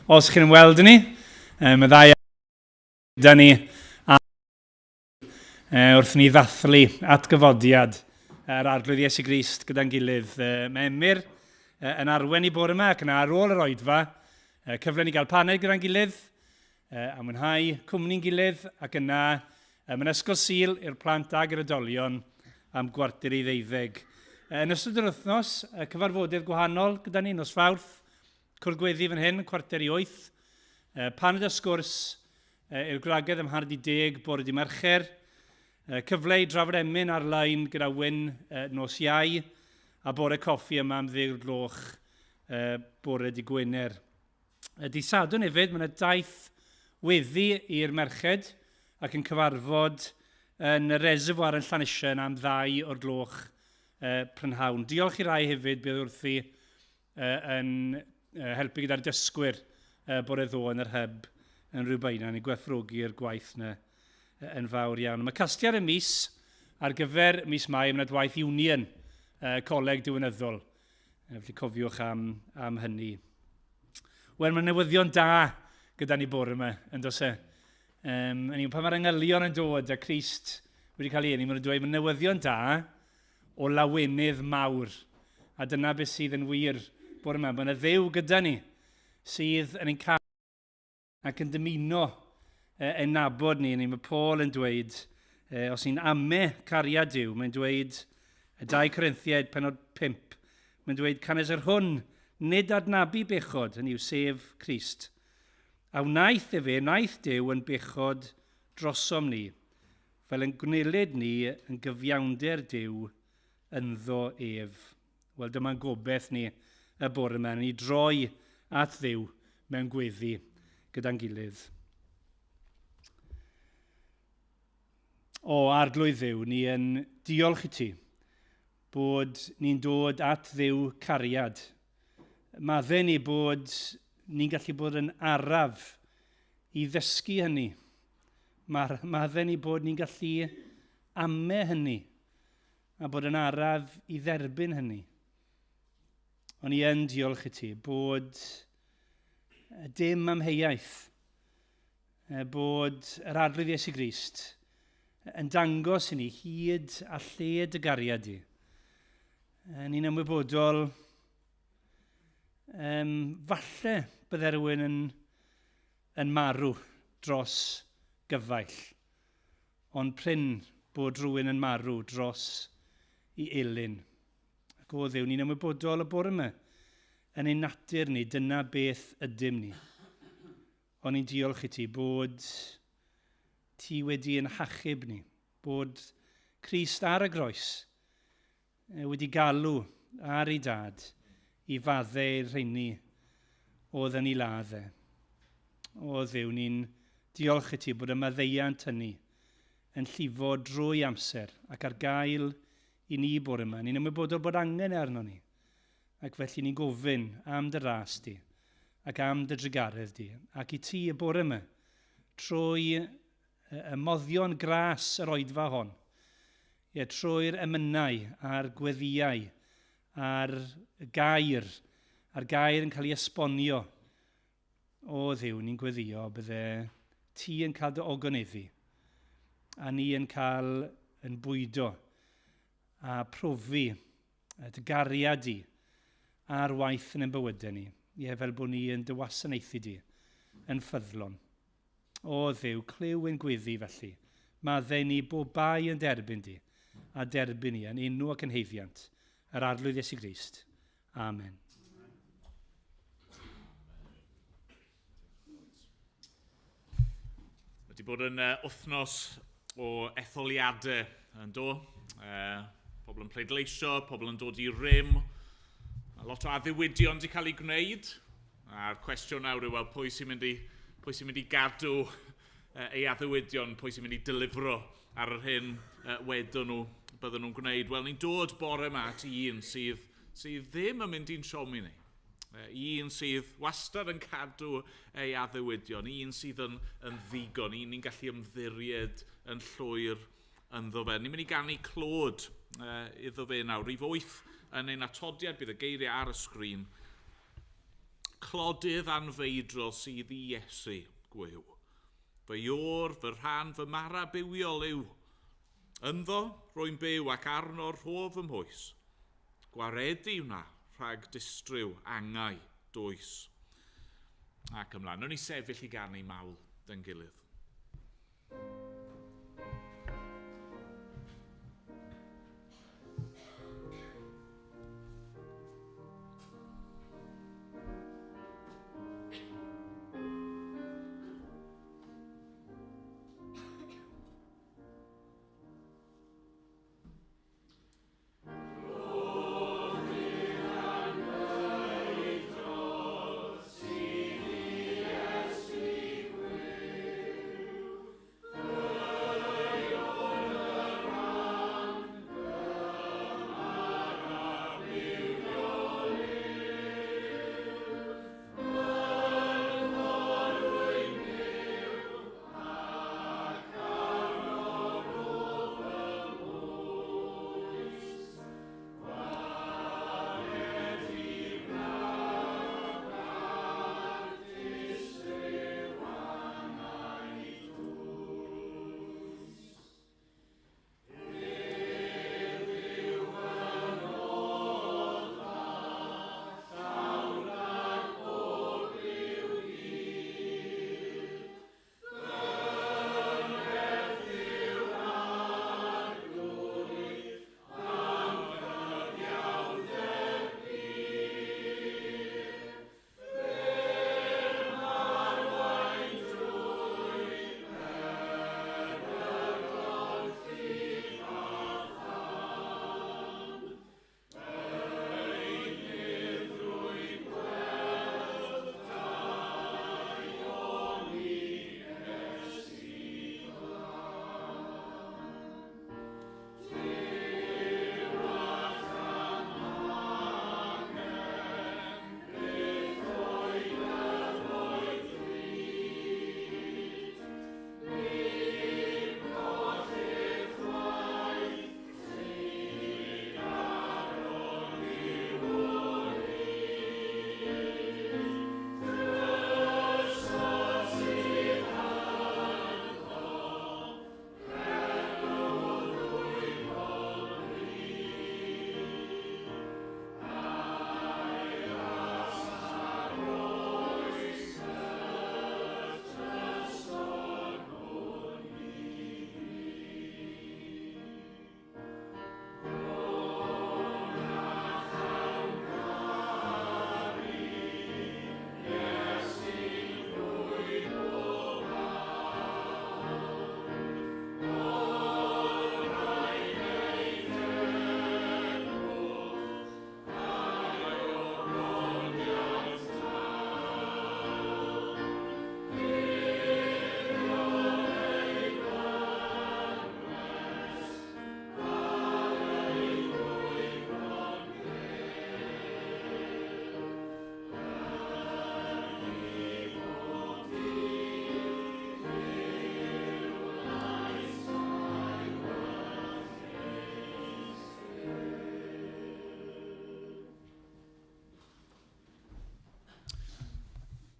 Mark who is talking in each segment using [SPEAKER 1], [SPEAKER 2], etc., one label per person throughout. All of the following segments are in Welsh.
[SPEAKER 1] os chi'n ymweld â ni. Mae ddau gyda ni a wrth ni ddathlu atgyfodiad yr Arglwydd Iesu Grist gyda'n gilydd. Mae Emyr yn arwen i bore yma ac yna ar ôl yr oedfa, cyfle ni gael paned gyda'n gilydd, a mwynhau cwmni'n gilydd ac yna mae'n ysgol Sul i'r plant ag i'r oedolion am 11:45. Yn ystod yr wythnos, cyfarfodydd gwahanol gyda ni, nos Fawrth, cwrdd gweddi fan hyn, 7:45, paned a sgwrs i'r gwragedd am 9:30 bore di Mercher, cyfle i drafod emyn ar-lein gyda Wyn nos Iau, a bore coffi yma am 10 o'r gloch bore di Gwener. Dydd Sadwrn hefyd, mae yna daith weddi i'r merched ac yn cyfarfod yn y reservoir yn Llanisien am 2 o'r gloch prynhawn. Diolch i rai hefyd bydd wrthi yn helpu gyda'r dysgwyr bore ddoe yn yr hyb yn Rhiwbeina. Ni'n gwerthfawrogi'r gwaith yna yn fawr iawn. Mae casgliad y mis ar gyfer mis Mai, mae yna waith Union, Coleg Diwinyddol. Felly cofiwch am hynny. Wel, mae newyddion da gyda ni bore yma, yn does e? Pan mae'r angylion yn dod a Crist wedi cael ei eni, maen nhw'n dweud, mae newyddion da o lawenydd mawr. A dyna beth sydd yn wir bore yma. Mae yna Dduw gyda ni sydd yn ein cael ac yn dymuno ein nabod ni. Mae Paul yn dweud, os ni'n ame cariad Duw, mae'n dweud, 2 Corinthiaid penod 5, mae'n dweud, canys yr hwn nid adnabu bechod, hynny yw sef Crist. A wnaeth efe, wnaeth Duw yn bechod drosom ni, fel yn gwneled ni yn gyfiawnder Duw ynddo ef. Wel, dyma'n gobeith ni y bore yma, ni droi at Dduw mewn gweddi gyda'n gilydd. O, Arglwydd Dduw, ni yn diolch i ti bod ni'n dod at Dduw cariad. Madde ni bod ni'n gallu bod yn araf i ddysgu hynny. Madde ni bod ni'n gallu ame hynny a bod yn araf i dderbyn hynny. O'n i yn diolch i ti bod dim amheuaeth bod yr Arglwydd Iesu Grist yn dangos i ni hyd a lled y gariad di. Ni'n ymwybodol falle bydde rhywun yn marw dros gyfaill, ond prin bod rhywun yn marw dros i elyn. Ac o Dduw, ni'n ymwybodol y bore yma, yn ein natur ni, dyna beth ydym ni. Ond ni'n diolch i ti bod ti wedi yn hachub ni, bod Crist ar y groes wedi galw ar ei dad i faddau'r rheini oedd yn ei ladd e. O Dduw, ni'n diolch i ti bod y maddeuant hynny yn llifo drwy amser ac ar gael i ni bore yma. Ni'n ymwybodol bod angen e arno ni. Ac felly ni'n gofyn am dy ras di ac am dy drugaredd di ac i ti y bore yma trwy y moddion gras yr oedfa hon, ie, trwy'r emynau a'r gweddïau a'r gair, a'r gair yn cael ei esbonio. O Dduw, ni'n gweddio bydde ti yn cael dy ogoneddu a ni yn cael yn bwydo a profi dy gariad di ar waith yn ein bywydau ni, ie, fel bod ni yn dy wasanaethu di yn ffyddlon. O Dduw, clyw ein gweddi felly. Maddau ni bob bai yn derbyn di, a derbyn ni yn enw ac yn haeddiant yr Arglwydd Iesu Grist. Amen.
[SPEAKER 2] Wedi bod yn wythnos o etholiadau yn do. Pobl yn pleidleisio, pobl yn dod i rym. Mae lot o addewidion wedi cael eu gwneud. A'r cwestiwn nawr yw, wel, pwy sy'n mynd i gadw ei addewidion, pwy sy'n mynd i delifro ar yr hyn wedon nhw bydden nhw'n gwneud? Wel, ni'n dod bore yma at un sydd ddim yn mynd i'n siomi ni. Un sydd wastad yn cadw ei addewidion, un sydd yn ddigon, un ni'n gallu ymddiried yn llwyr ynddo fe. Ni'n mynd i ganu clod iddo fe nawr. Rhif 8 yn ein atodiad, bydd y geiriau ar y sgrin. Clodydd anfeidrol sydd i Iesu gwiw. Fy ior, fy rhan, fy mara bywiol yw. Ynddo, rwy'n byw ac arno rhof fy mhwys. Gwaredu wna rhag distryw angau dwys. Ac ymlaen, wnawn ni sefyll i ganu mawl dy'n gilydd.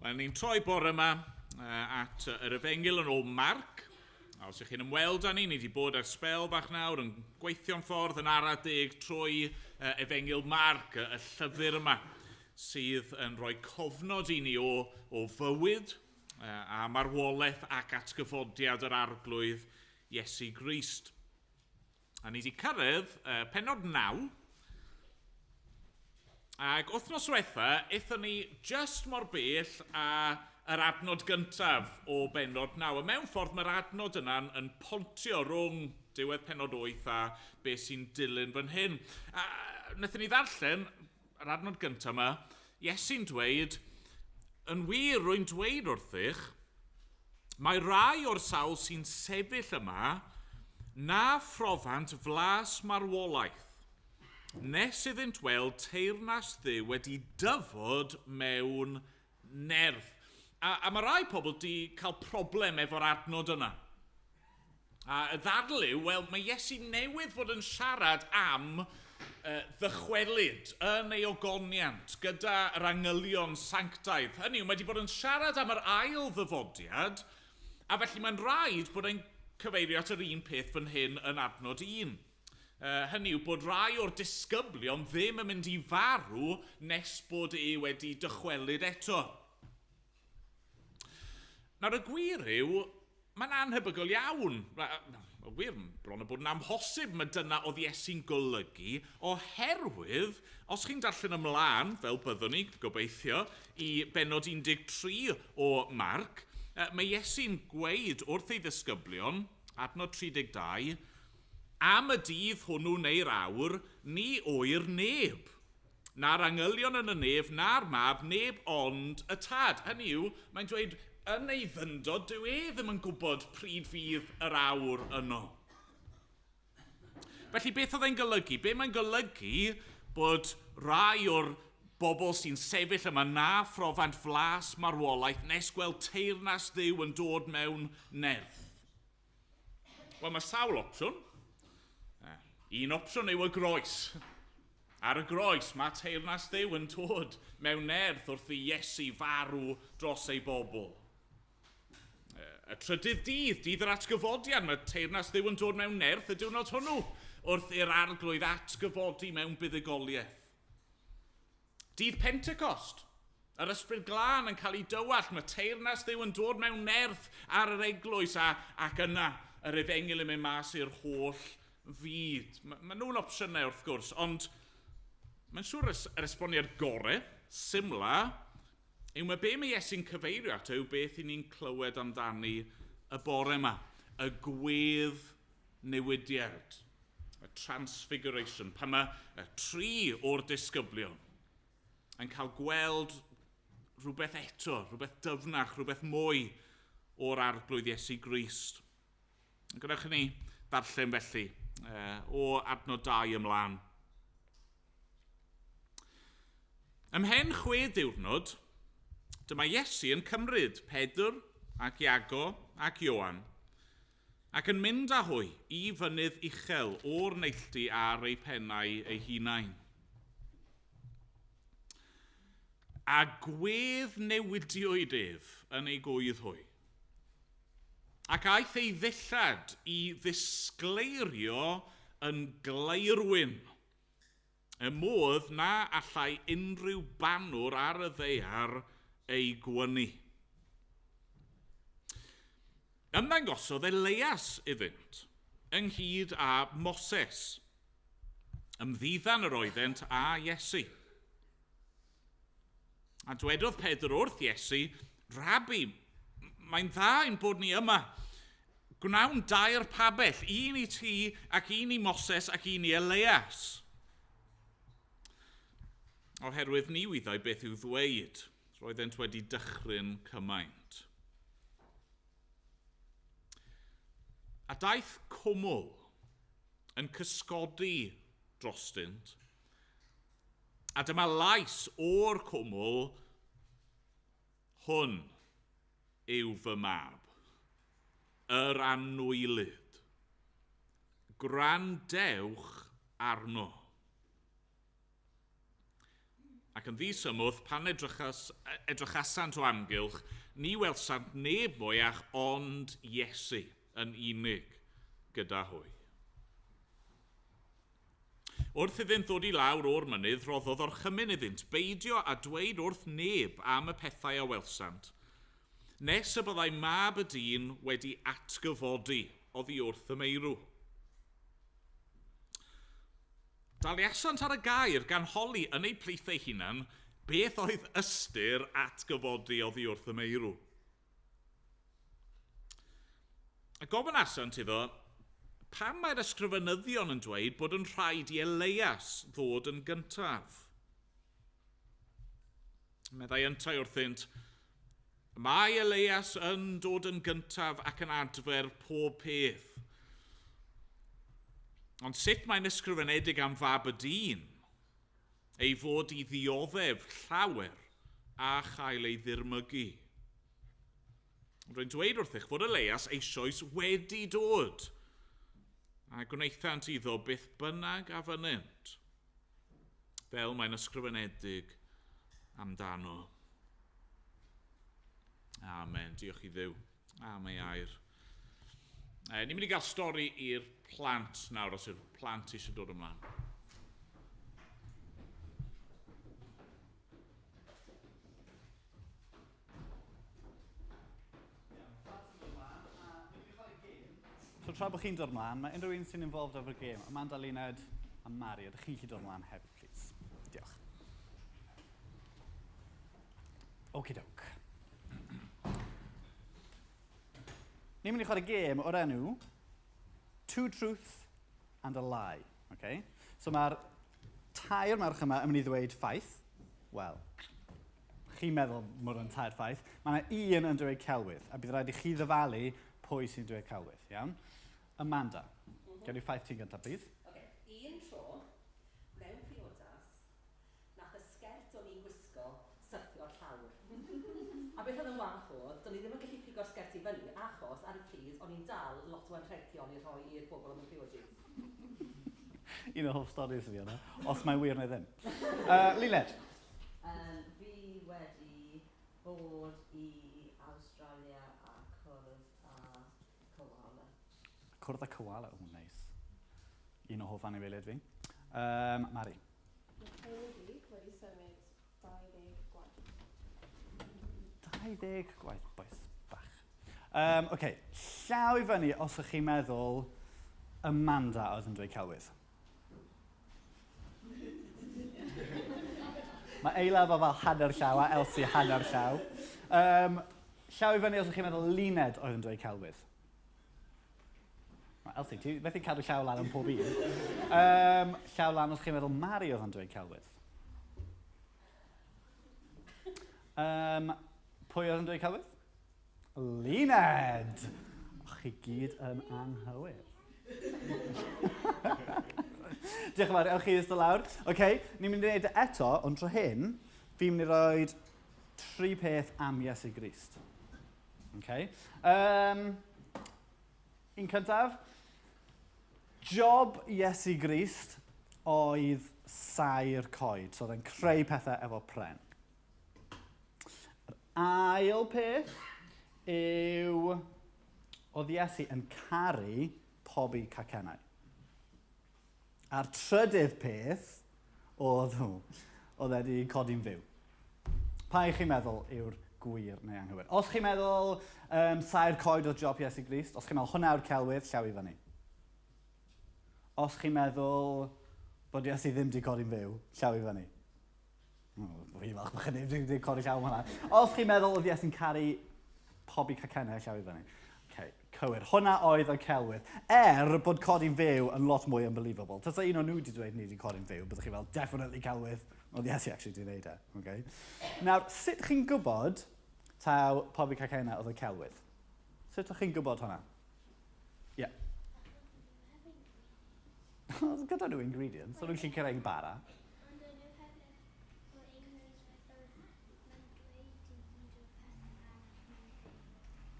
[SPEAKER 2] Wel, ni'n troi bore yma at yr Efengyl yn ôl Marc. A os ych chi'n ymweld â ni, ni wedi bod ar sbel bach nawr yn gweithio'n ffordd yn ara deg trwy Efengyl Marc, y llyfr yma, sydd yn rhoi cofnod i ni o fywyd a marwolaeth ac atgyfodiad yr Arglwydd Iesu Grist. A ni wedi cyrraedd pennod 9, ac wythnos diwetha, aethon ni just mor bell a yr adnod gyntaf o bennod 9. A mewn ffordd mae'r adnod yna'n yn pontio rhwng diwedd pennod 8 a beth sy'n dilyn fan hyn. A wnaethon ni ddarllen yr adnod gyntaf yma, Iesu'n dweud, yn wir rwy'n dweud wrthych, mae rai o'r sawl sy'n sefyll yma na phrofant flas marwolaeth, nes iddynt weld teyrnas Dduw wedi dyfod mewn nerth. A mae rai pobl wedi cael problem efo'r adnod yna. A y ddadl yw, wel, mae Iesu newydd fod yn siarad am ddychwelyd yn ei ogoniant gyda yr angylion sanctaidd. Hynny yw, mae wedi bod yn siarad am yr ail ddyfodiad, a felly mae'n rhaid bod e'n cyfeirio at yr un peth fan hyn yn adnod 1. Hynny yw bod rai o'r disgyblion ddim yn mynd i farw nes bod e wedi dychwelyd eto. Nawr y gwir yw, mae'n anhebygol iawn. Y wir, bron y bod yn amhosib mae dyna oedd Iesu'n golygu, oherwydd, os chi'n darllen ymlaen, fel byddwn ni, gobeithio, i benod 13 o Marc, mae Iesu'n gweud wrth ei ddisgyblion, adnod 32, am y dydd hwnnw neu'r awr, ni oer neb. Na'r angylion yn y nef, na'r mab, neb ond y tad. Hynny yw, mae'n dweud, yn ei ddyndod, dyw e ddim yn gwybod pryd fydd yr awr yno. Felly beth oedd e'n golygu? Be mae'n golygu bod rai o'r bobl sy'n sefyll yma na phrofant flas marwolaeth nes gweld teyrnas Dduw yn dod mewn nerth? Wel, mae sawl opsiwn. Un opsiwn yw y groes. Ar y groes, mae teyrnas Dduw yn dod mewn nerth wrth i Iesu farw dros ei bobl. Y trydydd dydd, dydd yr atgyfodiad, mae teyrnas Dduw yn dod mewn nerth y diwrnod hwnnw wrth i'r arglwydd atgyfodi mewn buddugoliaeth. Dydd Pentecost, yr ysbryd glân yn cael ei dywallt, mae teyrnas Dduw yn dod mewn nerth ar yr eglwys ac yna yr efengyl yn mynd mas i'r holl fyd. Mae nhw'n opsiynau wrth gwrs, ond mae'n siŵr yr esboniad gorau, symla, yw mae be mae Iesu'n cyfeirio ato yw beth i ni'n clywed amdani y bore yma. Y gwedd newidiad, y transfiguration, pan mae y tri o'r disgyblion yn cael gweld rhywbeth eto, rhywbeth dyfnach, rhywbeth mwy o'r arglwydd Iesu Grist. Gadewch i ni ddarllen felly o adnod 2 ymlaen. Ymhen 6 diwrnod, dyma Iesu yn cymryd Pedr ac Iago ac Ioan ac yn mynd â hwy i fynydd uchel o'r neilltu ar eu pennau eu hunain. A gwedd newidiwyd ef yn ei gwydd hwy. Ac aeth ei ddillad i ddisgleirio yn gleirwyn, y modd na allai unrhyw banwr ar y ddaear ei gwynu. Ymddangosodd Elias iddynt, ynghyd â Moses. Ymddiddan yr oeddent â Iesu. A dwedodd Pedr wrth Iesu, Rabi, mae'n dda ein bod ni yma. Gwnawn 2 pabell, un i ti ac un i Moses ac un i Elias. Oherwydd ni wyddai beth i'w ddweud, roeddent wedi dychryn cymaint. A daeth cwmwl yn cysgodi drostynt, a dyma lais o'r cwmwl, hwn yw fy mab, yr anwylyd. Gwrandewch arno. Ac yn ddisymwth, pan edrychasant o amgylch, ni welsant neb mwyach ond Iesu yn unig gyda hwy. Wrth iddynt ddod i lawr o'r mynydd, roddodd orchymyn iddynt beidio a dweud wrth neb am y pethau a welsant, nes y byddai mab y dyn wedi atgyfodi oddi wrth y meirw. Daliasant ar y gair gan holi yn eu plith eu hunan beth oedd ystyr atgyfodi oddi wrth y meirw. A gofynasant iddo, pam mae'r ysgrifenyddion yn dweud bod yn rhaid i Elias ddod yn gyntaf? Meddai yntau wrthynt, mae Elias yn dod yn gyntaf ac yn adfer pob peth. Ond sut mae'n ysgrifenedig am fab y dyn, ei fod i ddioddef llawer a chael ei ddirmygu? Rwy'n dweud wrthych fod Elias eisoes wedi dod, a gwnaethant iddo beth bynnag a fynnent. Fel mae'n ysgrifenedig amdano. Amen. Diolch i Dduw am ei air. Ni'n mynd i gael stori i'r plant nawr, os yw'r plant eisiau dod ymlaen.
[SPEAKER 3] So tra bod chi'n dod ymlaen, mae unrhyw un sy'n involved efo'r gêm, Amanda, Luned a Mari, ydych chi'n gallu dod ymlaen hefyd, please? Diolch. Okie doke. Ni'n mynd i chwarae gêm o'r enw Two Truths and a Lie. Okay? So mae'r tair merch yma yn mynd i ddweud ffaith. Wel, chi'n meddwl mod o'n tair ffaith. Mae yna un yn dweud celwydd, a bydd rhaid i chi ddyfalu pwy sy'n dweud celwydd, iawn? Amanda, gawn ni ffaith ti'n gyntaf, please.
[SPEAKER 4] Okay. Un tro, mewn priodas, nath y sgert o'n i'n gwisgo syrthio'r llawr. A beth oedd yn wath oedd, do'n i ddim yn gallu pigo'r sgert i fyny, achos ar y pryd o'n i'n dal lot o anrhegion i rhoi i'r bobl oedd yn priodi.
[SPEAKER 3] Un o hoff stories fi yna, os mae'n wir neu ddim. Luned?
[SPEAKER 5] Fi wedi bod i Awstralia a cwrdd â koala.
[SPEAKER 3] Cwrdd â koala, o neis. Un o hoff anifeiliaid fi. Mari?
[SPEAKER 6] Mae teulu fi wedi symud 20 gwaith.
[SPEAKER 3] 20 gwaith, bois bach. Oce, llaw i fyny os ydych chi'n meddwl Amanda oedd yn dweud celwydd. Mae Eila efo fel hanner llaw a Elsie hanner llaw. Llaw i fyny os ydych chi'n meddwl Luned oedd yn dweud celwydd. Mae Elsie, ti methu cadw llaw lan am pob un. Llaw lan os chi'n meddwl Mari oedd yn dweud celwydd. Pwy oedd yn dweud celwydd? Luned! Och, chi gyd yn anghywir. Diolch yn fawr, ewch chi eistedd lawr. Oce, ni'n mynd i wneud e eto, ond tro hyn, fi'n mynd i roi tri peth am Iesu Grist. Okay. Un cyntaf, job Iesu Grist oedd saer coed, so oedd e'n creu pethau efo pren. Yr ail peth yw, oedd Iesu yn caru pobi cacennau. A'r trydydd peth oedd, oedd e wedi codi'n fyw. Pa i chi'n meddwl yw'r gwir neu anghywir? Os chi'n meddwl saer coed oedd job Iesu Grist, os chi'n meddwl hwnna yw'r celwydd, llaw i fyny. Os chi'n meddwl bod Iesu ddim wedi codi'n fyw, llaw i fyny. Fi'n falch bod chi ddim wedi codi llaw hwnna. Os chi'n meddwl oedd Iesu'n caru pobi cacennau, llaw i fyny. Okay, cywir. Hwnna oedd y celwydd. Er bod codi'n fyw yn lot mwy unbelievable. Tasa un o'n nhw wedi dweud ni wedi codi'n fyw, byddwch chi fel, definitely celwydd. Oedd Iesu actually wedi gwneud e. Okay. Nawr, sut chi'n gwybod taw pobi cacennau oedd y celwydd? Sut ydych chi'n gwybod hwnna? Ie. Yeah. Oedd gyda nhw ingredients, o'n nhw'n gallu creu bara.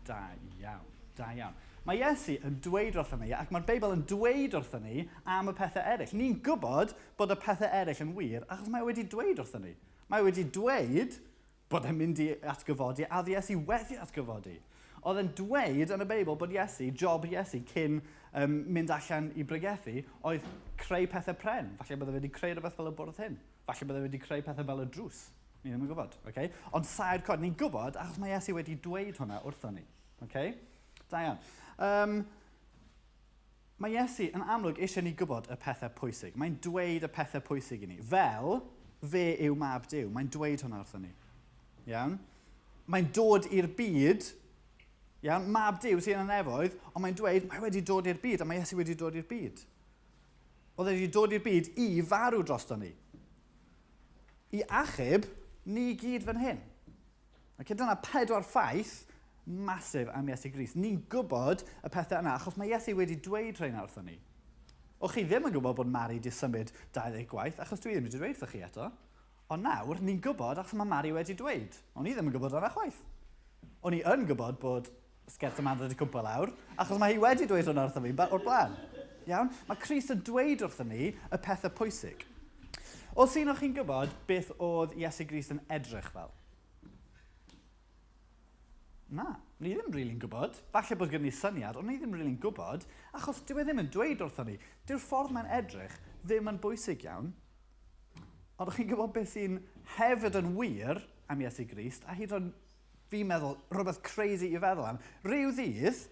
[SPEAKER 3] Da iawn, da iawn. Mae Iesu yn dweud wrthon ni, ac mae'r Beibl yn dweud wrthon ni am y pethau eraill. Ni'n gwybod bod y pethau eraill yn wir, achos mae wedi dweud wrthon ni. Mae wedi dweud bod e'n mynd i atgyfodi, a oedd Iesu wedi atgyfodi. Oedd e'n dweud yn y Beibl bod Iesu, job Iesu cyn mynd allan i bregethu, oedd creu pethau pren. Falle bydde wedi creu rhywbeth fel y bwrdd hyn. Falle bydde wedi creu pethau fel y drws. Ni ddim yn gwybod, okay? Ond saer coed, ni'n gwybod achos mae Iesu wedi dweud hwnna wrthon ni. Okay? Da iawn. Mae Iesu yn amlwg eisiau ni gwybod y pethau pwysig. Mae'n dweud y pethau pwysig i ni. Fel, fe yw mab Duw. Mae'n dweud hwnna wrthon ni. Iawn? Mae'n dod i'r byd, iawn, mab Duw sy'n y nefoedd, ond mae'n dweud, mae wedi dod i'r byd, a mae Iesu wedi dod i'r byd. Oedd e wedi dod i'r byd i farw drosto ni. I achub ni gyd fan hyn. Ac dyna 4 ffaith masif am Iesu Grist. Ni'n gwybod y pethau yna, achos mae Iesu wedi dweud rheina wrthon ni. O'ch chi ddim yn gwybod bod Mari wedi symud 20 gwaith, achos dwi ddim wedi dweud wrthych chi eto. Ond nawr, ni'n gwybod achos mae Mari wedi dweud. O'n i ddim yn gwybod hwnna chwaith. O'n i yn gwybod bod sgert Amanda wedi cwmpo lawr, achos mae hi wedi dweud hwnna wrtho fi o'r blaen. Iawn? Mae Crist yn dweud wrthon ni y pethau pwysig. Os un o'ch chi'n gwybod beth oedd Iesu Grist yn edrych fel? Na, ni ddim rili'n really gwybod. Falle bod gen ni syniad, ond ni ddim rili'n really gwybod, achos dyw e ddim yn dweud wrthon ni. Dyw'r ffordd mae'n edrych ddim yn bwysig iawn. Ond o'ch chi'n gwybod beth sy'n hefyd yn wir am Iesu Grist, a hyd yn fi'n meddwl rhywbeth crazy i feddwl am, rhyw ddydd,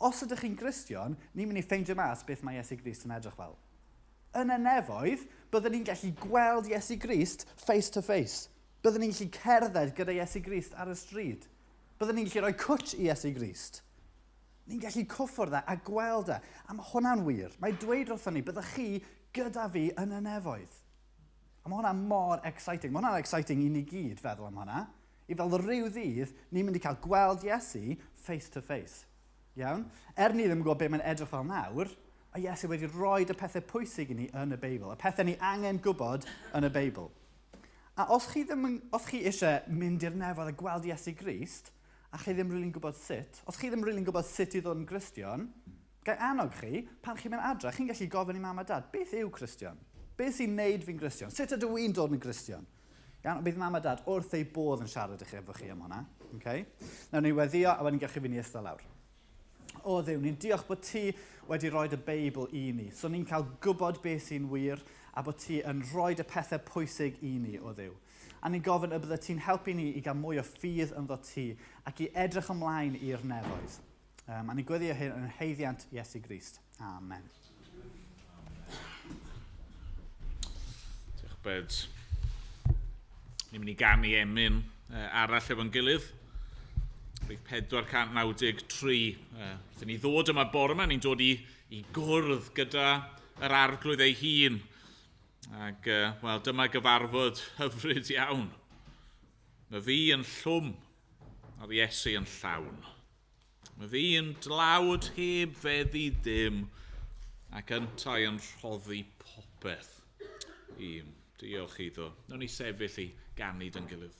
[SPEAKER 3] os ydych chi'n Gristion, ni'n mynd i ffeindio mas beth mae Iesu Grist yn edrych fel. Yn y nefoedd, byddwn ni'n gallu gweld Iesu Grist face to face. Byddwn ni'n gallu cerdded gyda Iesu Grist ar y stryd. Byddwn ni'n gallu rhoi cwtch i Iesu Grist. Ni'n gallu cwffwrdd e a gweld e. A mae hwnna'n wir. Mae dweud wrthon ni, byddwch chi gyda fi yn y nefoedd. A mae hwnna mor exciting. Mae hwnna'n exciting i ni gyd feddwl am hwnna. I fel rhyw ddydd, ni'n mynd i cael gweld Iesu face to face. Iawn? Er ni ddim yn gwybod beth mae'n edrych fel nawr, a Iesu wedi rhoi y pethau pwysig i ni yn y Beibl. Y pethau ni angen gwybod yn y Beibl. A os chi, ddim yn, os chi eisiau mynd i'r nefoedd a gweld Iesu Grist, a chi ddim rili'n gwybod sut, os chi ddim rili'n gwybod sut i ddod yn Gristion, gai annog chi, pan chi'n mynd adre, chi'n gallu gofyn i mam a dad, beth yw Cristion? Beth sy'n neud fi'n Gristion? Sut ydw i'n dod yn Gristion? Iawn, bydd mam a dad wrth eu bodd yn siarad i chi efo chi am hwnna. Okay? Nawn ni weddio a wedyn gewch chi fynd i eistedd lawr. O Dduw, ni'n diolch bod ti wedi rhoi y Beibl i ni. So ni'n cael gwybod beth sy'n wir a bod ti yn rhoi y pethau pwysig i ni, o Dduw. A ni'n gofyn y bydde ti'n helpu ni i gael mwy o ffydd ynddo ti ac i edrych ymlaen i'r nefoedd. A ni'n gweddio hyn yn haeddiant Iesu Grist. Amen.
[SPEAKER 2] Diolch, Bed. Ni'n mynd i ganu emyn arall efo'n gilydd. Rhif 493. Wrth i ni ddod yma bore yma, ni'n dod i, i gwrdd gyda yr arglwydd ei hun. Ac, wel, dyma gyfarfod hyfryd iawn. Mae fi yn llwm, a'r Iesu yn llawn. Mae fi yn dlawd heb feddu dim ac yntau yn rhoddi popeth i'm. Diolch iddo. Nawn ni sefyll i ganu dy'n gilydd.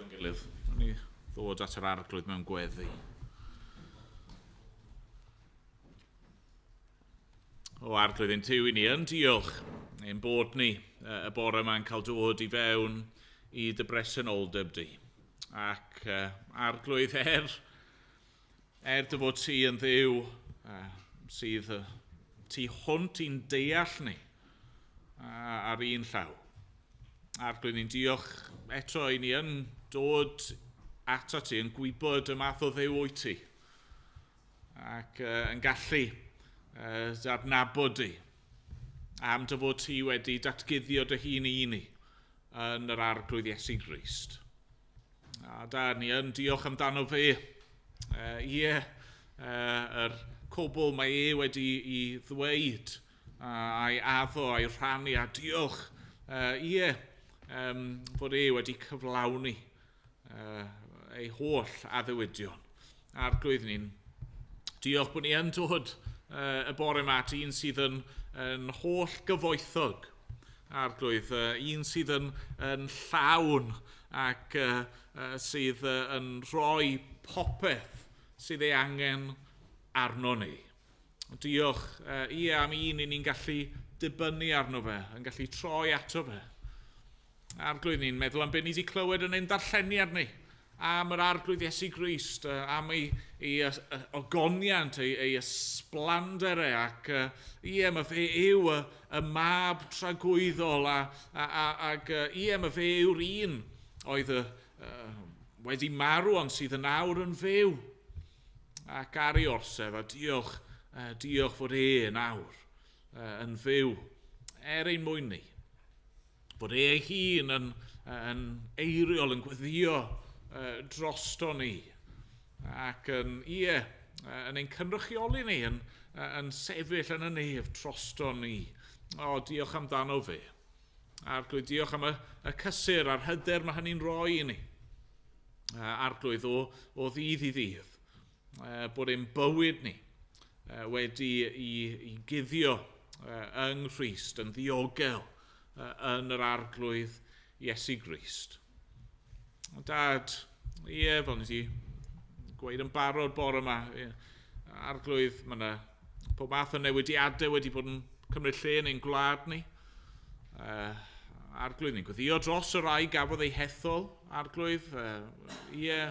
[SPEAKER 2] Gilydd. Wnawn ni ddod at yr arglwydd mewn gweddi. O arglwydd ein Duw, i ni yn diolch ein bod ni y bore yma'n cael dod i fewn i dy bresenoldeb di. Ac arglwydd, er dy fod ti yn Dduw sydd tu hwnt i'n deall ni ar un llaw. Arglwydd, ni'n diolch eto i ni yn dod ato ti, yn gwybod y math o Dduw wyt ti, ac yn gallu dy adnabod di, am dy fod ti wedi datguddio dy hun i ni yn yr Arglwydd Iesu Grist. A da, ni yn diolch amdano fe. Ie, yr cwbl mae e wedi i ddweud, a'i addo, a'i rhannu, a diolch, ie, fod e wedi cyflawni ei holl addewidion. Arglwydd, ni'n diolch bod ni yn dod y bore yma at un sydd yn holl gyfoethog, Arglwydd, un sydd yn llawn ac sydd yn rhoi popeth sydd ei angen arno ni. Diolch ie am un i ni'n gallu dibynnu arno fe, yn gallu troi ato fe. Arglwydd, ni'n meddwl am beth ni wedi clywed yn ein darlleniad ni, am yr Arglwydd Iesu Grist, am ei ogoniant, ei ysblander e, ac ie, mae fe yw y mab tragwyddol, ac ie, mae fe yw'r un oedd wedi marw ond sydd yn awr yn fyw. Ac ar ei orsedd, a diolch fod e yn awr yn fyw, er ein mwyn ni. Fod e ei hun yn eiriol, yn gweddio drosto ni, ac yn ein cynrychioli ni, yn sefyll yn y nef drosto ni. O, diolch amdano fe. Arglwydd, diolch am y cysur a'r hyder mae hynny'n rhoi i ni. Arglwydd, o ddydd i ddydd, bod ein bywyd ni wedi i guddio yng Nghrist, yn ddiogel yn yr Arglwydd Iesu Grist. Dad, ie, fel nes i gweud yn barod bore yma, Arglwydd, mae yna pob math o newidiadau wedi bod yn cymryd lle yn ein gwlad ni. Arglwydd, ni'n gweddio dros y rai gafodd eu hethol, Arglwydd, ie,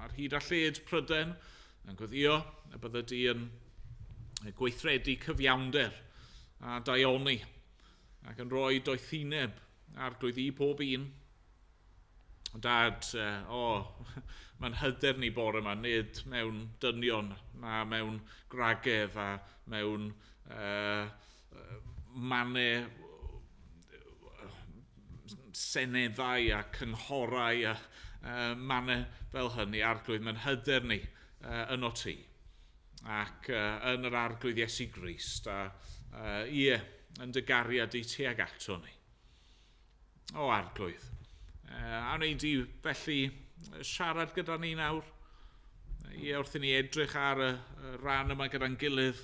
[SPEAKER 2] ar hyd a lled Prydain, yn gweddio y bydde di yn gweithredu cyfiawnder a daioni, ac yn rhoi doethineb, Arglwydd, i pob un. Dad, mae'n hyder ni bore yma, nid mewn dynion, na mewn gwragedd a mewn mannau seneddau a cynghorau a mannau fel hynny. Arglwydd, mae'n hyder ni yno ti, ac yn yr Arglwydd Iesu Grist, a ie, yn dy gariad i tuag ato ni. O, Arglwydd, a wneud i felly siarad gyda ni nawr, ie, wrth i ni edrych ar y rhan yma gyda'n gilydd,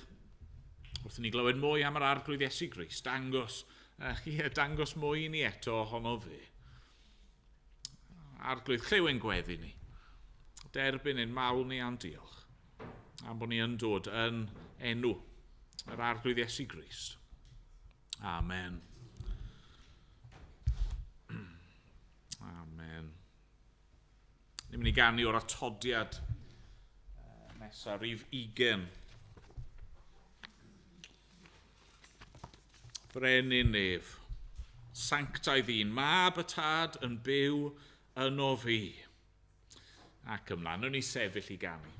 [SPEAKER 2] wrth i ni glywed mwy am yr Arglwydd Iesu Grist, dangos mwy i ni eto ohono fe. Arglwydd, clyw ein gweddi ni, derbyn ein mawl ni a'n diolch, am bod ni yn dod yn enw yr Arglwydd Iesu Grist. Amen. Amen. Ni'n mynd i ganu o'r atodiad nesaf, rhif 20. Brenin nef, sanctaidd un, mab y tad yn byw yno fi. Ac ymlaen, wnawn ni sefyll i ganu.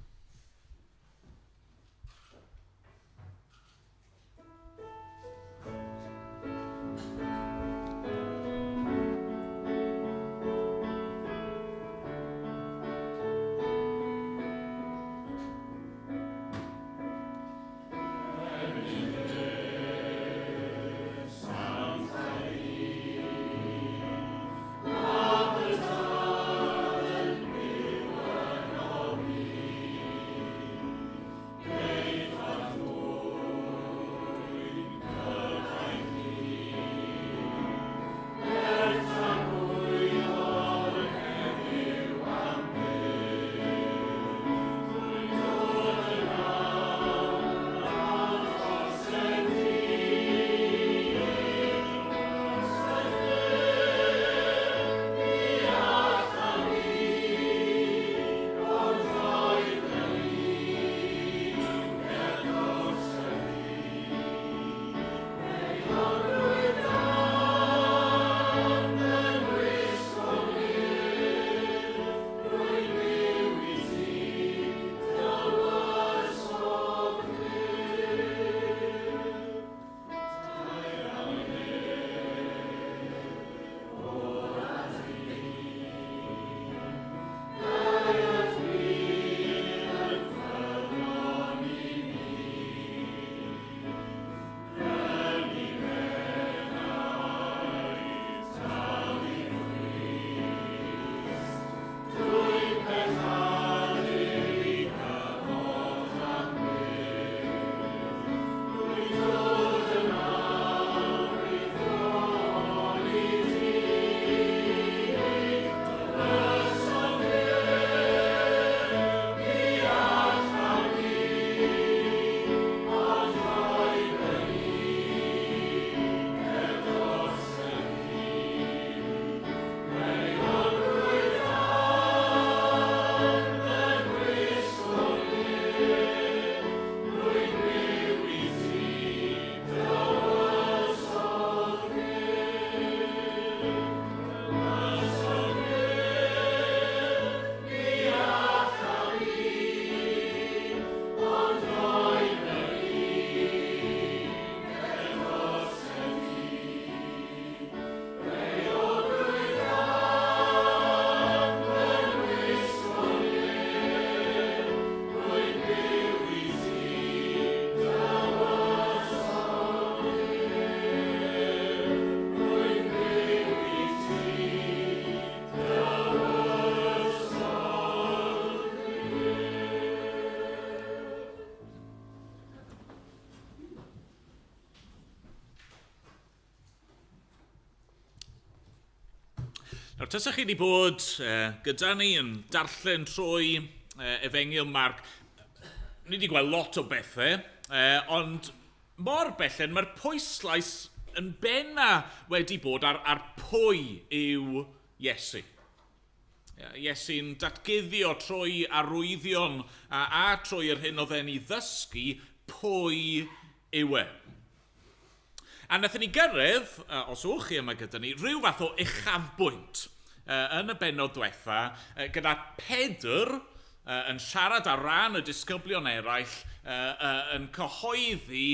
[SPEAKER 2] Nawr, tasach chi wedi bod gyda ni yn darllen trwy Efengyl Marc, ni wedi gweld lot o bethau, ond mor belled mae'r pwyslais yn benna wedi bod ar pwy yw Iesu. Iesu'n datguddio trwy arwyddion a trwy yr hyn oedd e'n ei ddysgu pwy yw e. A wnaethon ni gyrraedd, os o'ch chi yma gyda ni, rhyw fath o uchafbwynt yn y bennod diwetha, gyda Pedr yn siarad ar ran y disgyblion eraill yn cyhoeddi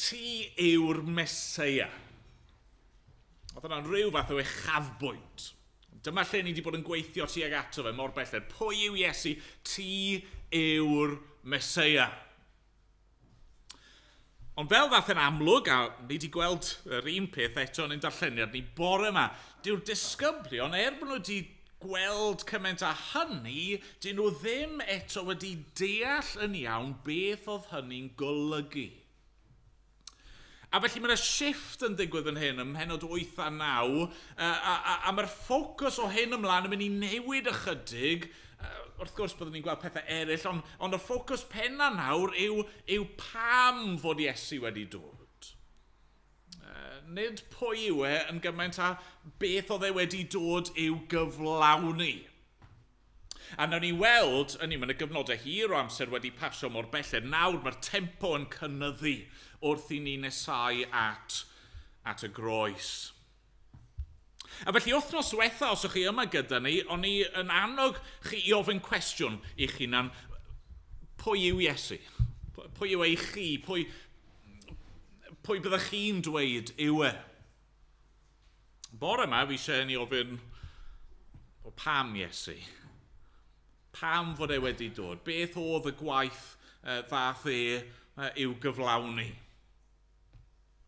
[SPEAKER 2] ti yw'r Meseia. Oedd hwnna'n rhyw fath o uchafbwynt. Dyma lle ni wedi bod yn gweithio tuag ato fe mor belled. Pwy yw Iesu? Ti yw'r Meseia. Ond fel ddath yn amlwg, a ni wedi gweld yr un peth eto yn ein darlleniad ni bore yma, dyw'r disgyblion, er bod nhw wedi gweld cymaint â hynny, dyn nhw ddim eto wedi deall yn iawn beth oedd hynny'n golygu. A felly mae yna shift yn digwydd yn hyn, ym mhennod 8 a 9, a mae'r ffocws o hyn ymlaen yn mynd i newid ychydig. Wrth gwrs byddwn ni'n gweld pethau eraill, ond y ffocws penna nawr yw pam fod Iesu wedi dod. Nid pwy yw e yn gymaint â beth oedd e wedi dod i'w gyflawni. A nawn ni weld, mae yna gyfnodau hir o amser wedi pasio mor belled. Nawr mae'r tempo yn cynyddu wrth i ni nesau at y groes. A felly wythnos diwetha, os ydych chi yma gyda ni, o'n i yn annog chi i ofyn cwestiwn i'ch hunan, pwy yw Iesu? Pwy yw ei chi? Pwy byddech chi'n dweud yw e? Bore yma, fi eisiau ni ofyn, o pam Iesu? Pam fod e wedi dod? Beth oedd y gwaith ddath e i'w gyflawni?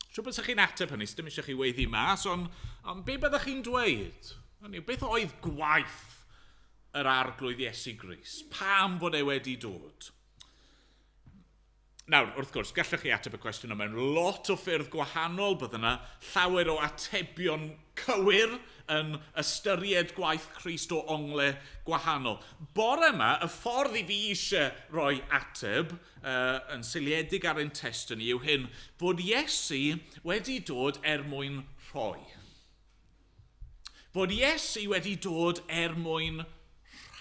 [SPEAKER 2] Siwr byddech chi'n ateb hynny, dim eisiau chi weiddi mas, ond be byddech chi'n dweud? Beth oedd gwaith yr Arglwydd Iesu Grist? Pam fod e wedi dod? Nawr, wrth gwrs, gallwch chi ateb y cwestiwn yma mewn lot o ffyrdd gwahanol. Bydd yna llawer o atebion cywir yn ystyried gwaith Crist o ongle gwahanol. Bore yma, y ffordd i fi eisiau rhoi ateb yn seiliedig ar ein testun ni yw hyn, fod Iesu wedi dod er mwyn rhoi. Fod Iesu wedi dod er mwyn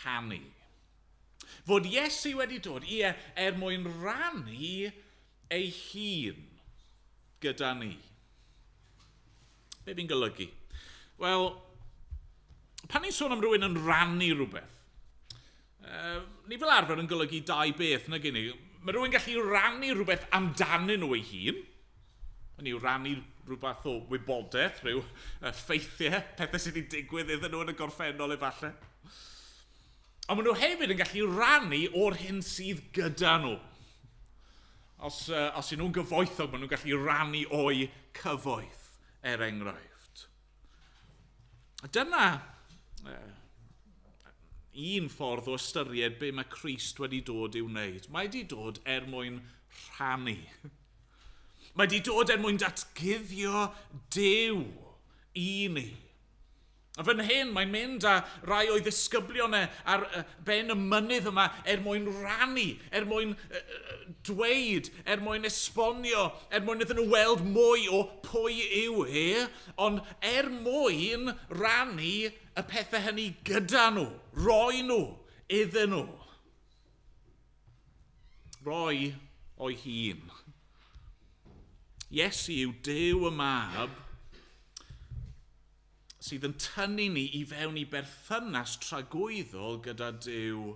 [SPEAKER 2] rhannu. Fod Iesu wedi dod, ie, er mwyn rannu ei hun gyda ni. Be fi'n golygu? Wel, pan ni'n sôn am rhywun yn rannu rhywbeth, ni fel arfer yn golygu dau beth, nag y'n ni? Mae rhywun gallu rannu rhywbeth amdanyn nhw ei hun. Hynny yw rannu rhywbeth o wybodaeth, rhyw ffeithiau, pethau sydd wedi digwydd iddyn nhw yn y gorffennol efallai. Ond maen nhw hefyd yn gallu rannu o'r hyn sydd gyda nhw. Os ydyn nhw'n gyfoethog, maen nhw'n gallu rannu o'u cyfoeth, er enghraifft. A dyna un ffordd o ystyried be mae Crist wedi dod i'w wneud. Mae wedi dod er mwyn rhannu. Mae wedi dod er mwyn datguddio Duw i ni. A fan hyn, mae'n mynd â rai o'i ddisgyblion e ar ben y mynydd yma er mwyn rannu, er mwyn dweud, er mwyn esbonio, er mwyn iddyn nhw weld mwy o pwy yw e, ond er mwyn rannu y pethau hynny gyda nhw, roi nhw iddyn nhw. Roi o'i hun. Iesu yw Duw y Mab sydd yn tynnu ni i fewn i berthynas tragwyddol gyda Duw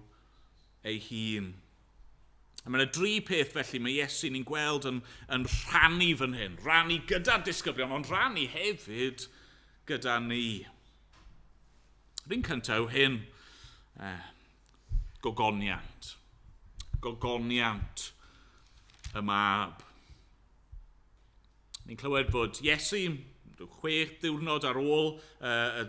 [SPEAKER 2] ei hun. A mae yna dri peth felly mae Iesu ni'n gweld yn rhannu fan hyn. Rannu gyda'r disgyblion, ond rannu hefyd gyda ni. Yr un cyntaf yw hyn, gogoniant. Gogoniant y Mab. Ni'n clywed bod Iesu, 6 diwrnod ar ôl y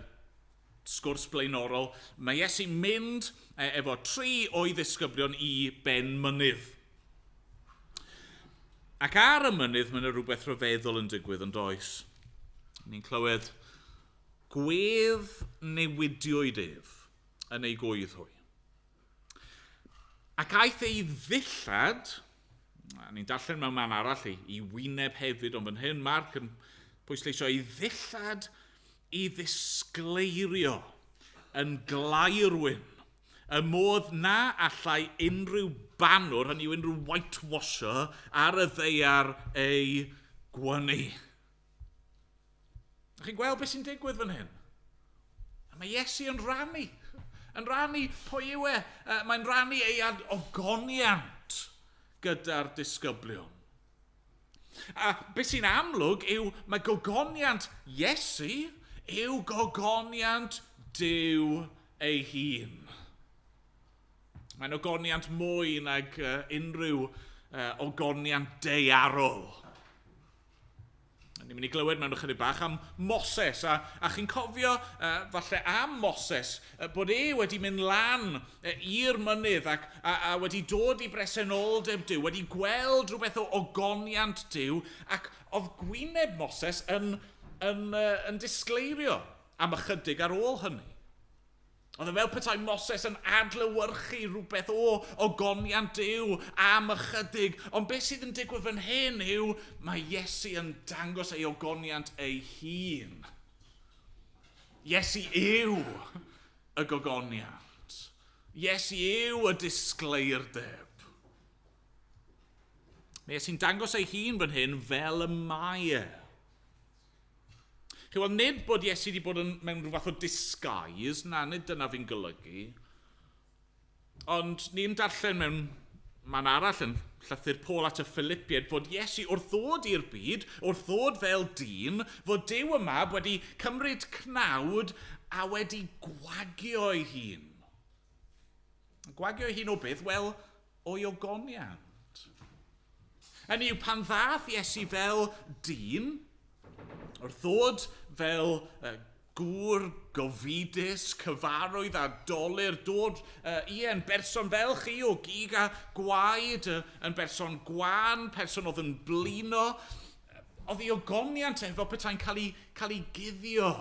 [SPEAKER 2] sgwrs blaenorol, mae Iesu'n mynd efo 3 o'i ddisgyblion i ben mynydd. Ac ar y mynydd mae yna rhywbeth rhyfeddol yn digwydd yn does. Ni'n clywed Gwedd newidiwyd ef yn ei gwydd hwy. Ac aeth ei ddillad, a ni'n darllen mewn man arall i wyneb hefyd, ond fan hyn Marc yn pwysleisio ei ddillad i ddisgleirio yn glaerwyn, y modd na allai unrhyw banwr, hynny yw unrhyw whitewasher, ar y ddaear ei gwynu. Chi'n gweld beth sy'n digwydd fan hyn? A mae Iesu yn rannu. Yn rannu pwy yw e. Mae'n rannu ei ogoniant gyda'r disgyblion. A beth sy'n amlwg yw mae gogoniant Iesu yw gogoniant Duw ei hun. Mae'n ogoniant mwy nag unrhyw ogoniant daearol. Ni'n mynd i glywed mewn ychydig bach am Moses, a chi'n cofio falle am Moses, bod e wedi mynd lan i'r mynydd ac, a wedi dod i bresenoldeb Duw, wedi gweld rhywbeth o ogoniant Duw, ac oedd gwyneb Moses yn disgleirio am ychydig ar ôl hynny. Oedd e fel petai Moses yn adlewyrchu rhywbeth o ogoniant Duw am ychydig. Ond beth sydd yn digwydd fan hyn yw mae Iesu yn dangos ei ogoniant ei hun. Iesu yw y gogoniant. Iesu yw y disgleirdeb. Mae Iesu'n dangos ei hun fan hyn fel y mae e. Chi'n gweld, nid bod Iesu wedi bod mewn rhyw fath o disguise, na, nid dyna fi'n golygu. Ond ni'n darllen mewn man arall yn llythyr Paul at y Philippiaid fod Iesu wrth ddod i'r byd, wrth ddod fel dyn, fod Duw y Mab wedi cymryd cnawd a wedi gwagio ei hun. Gwagio ei hun o beth? Wel, o'i ogoniant. Hynny yw, pan ddath Iesu fel dyn, wrth ddod fel gŵr gofidus, cyfarwydd a dolur, dod ie, yn berson fel chi o gig a gwaed, yn berson gwan, person oedd yn blino, oedd ei ogoniant efo petai'n cael ei guddio.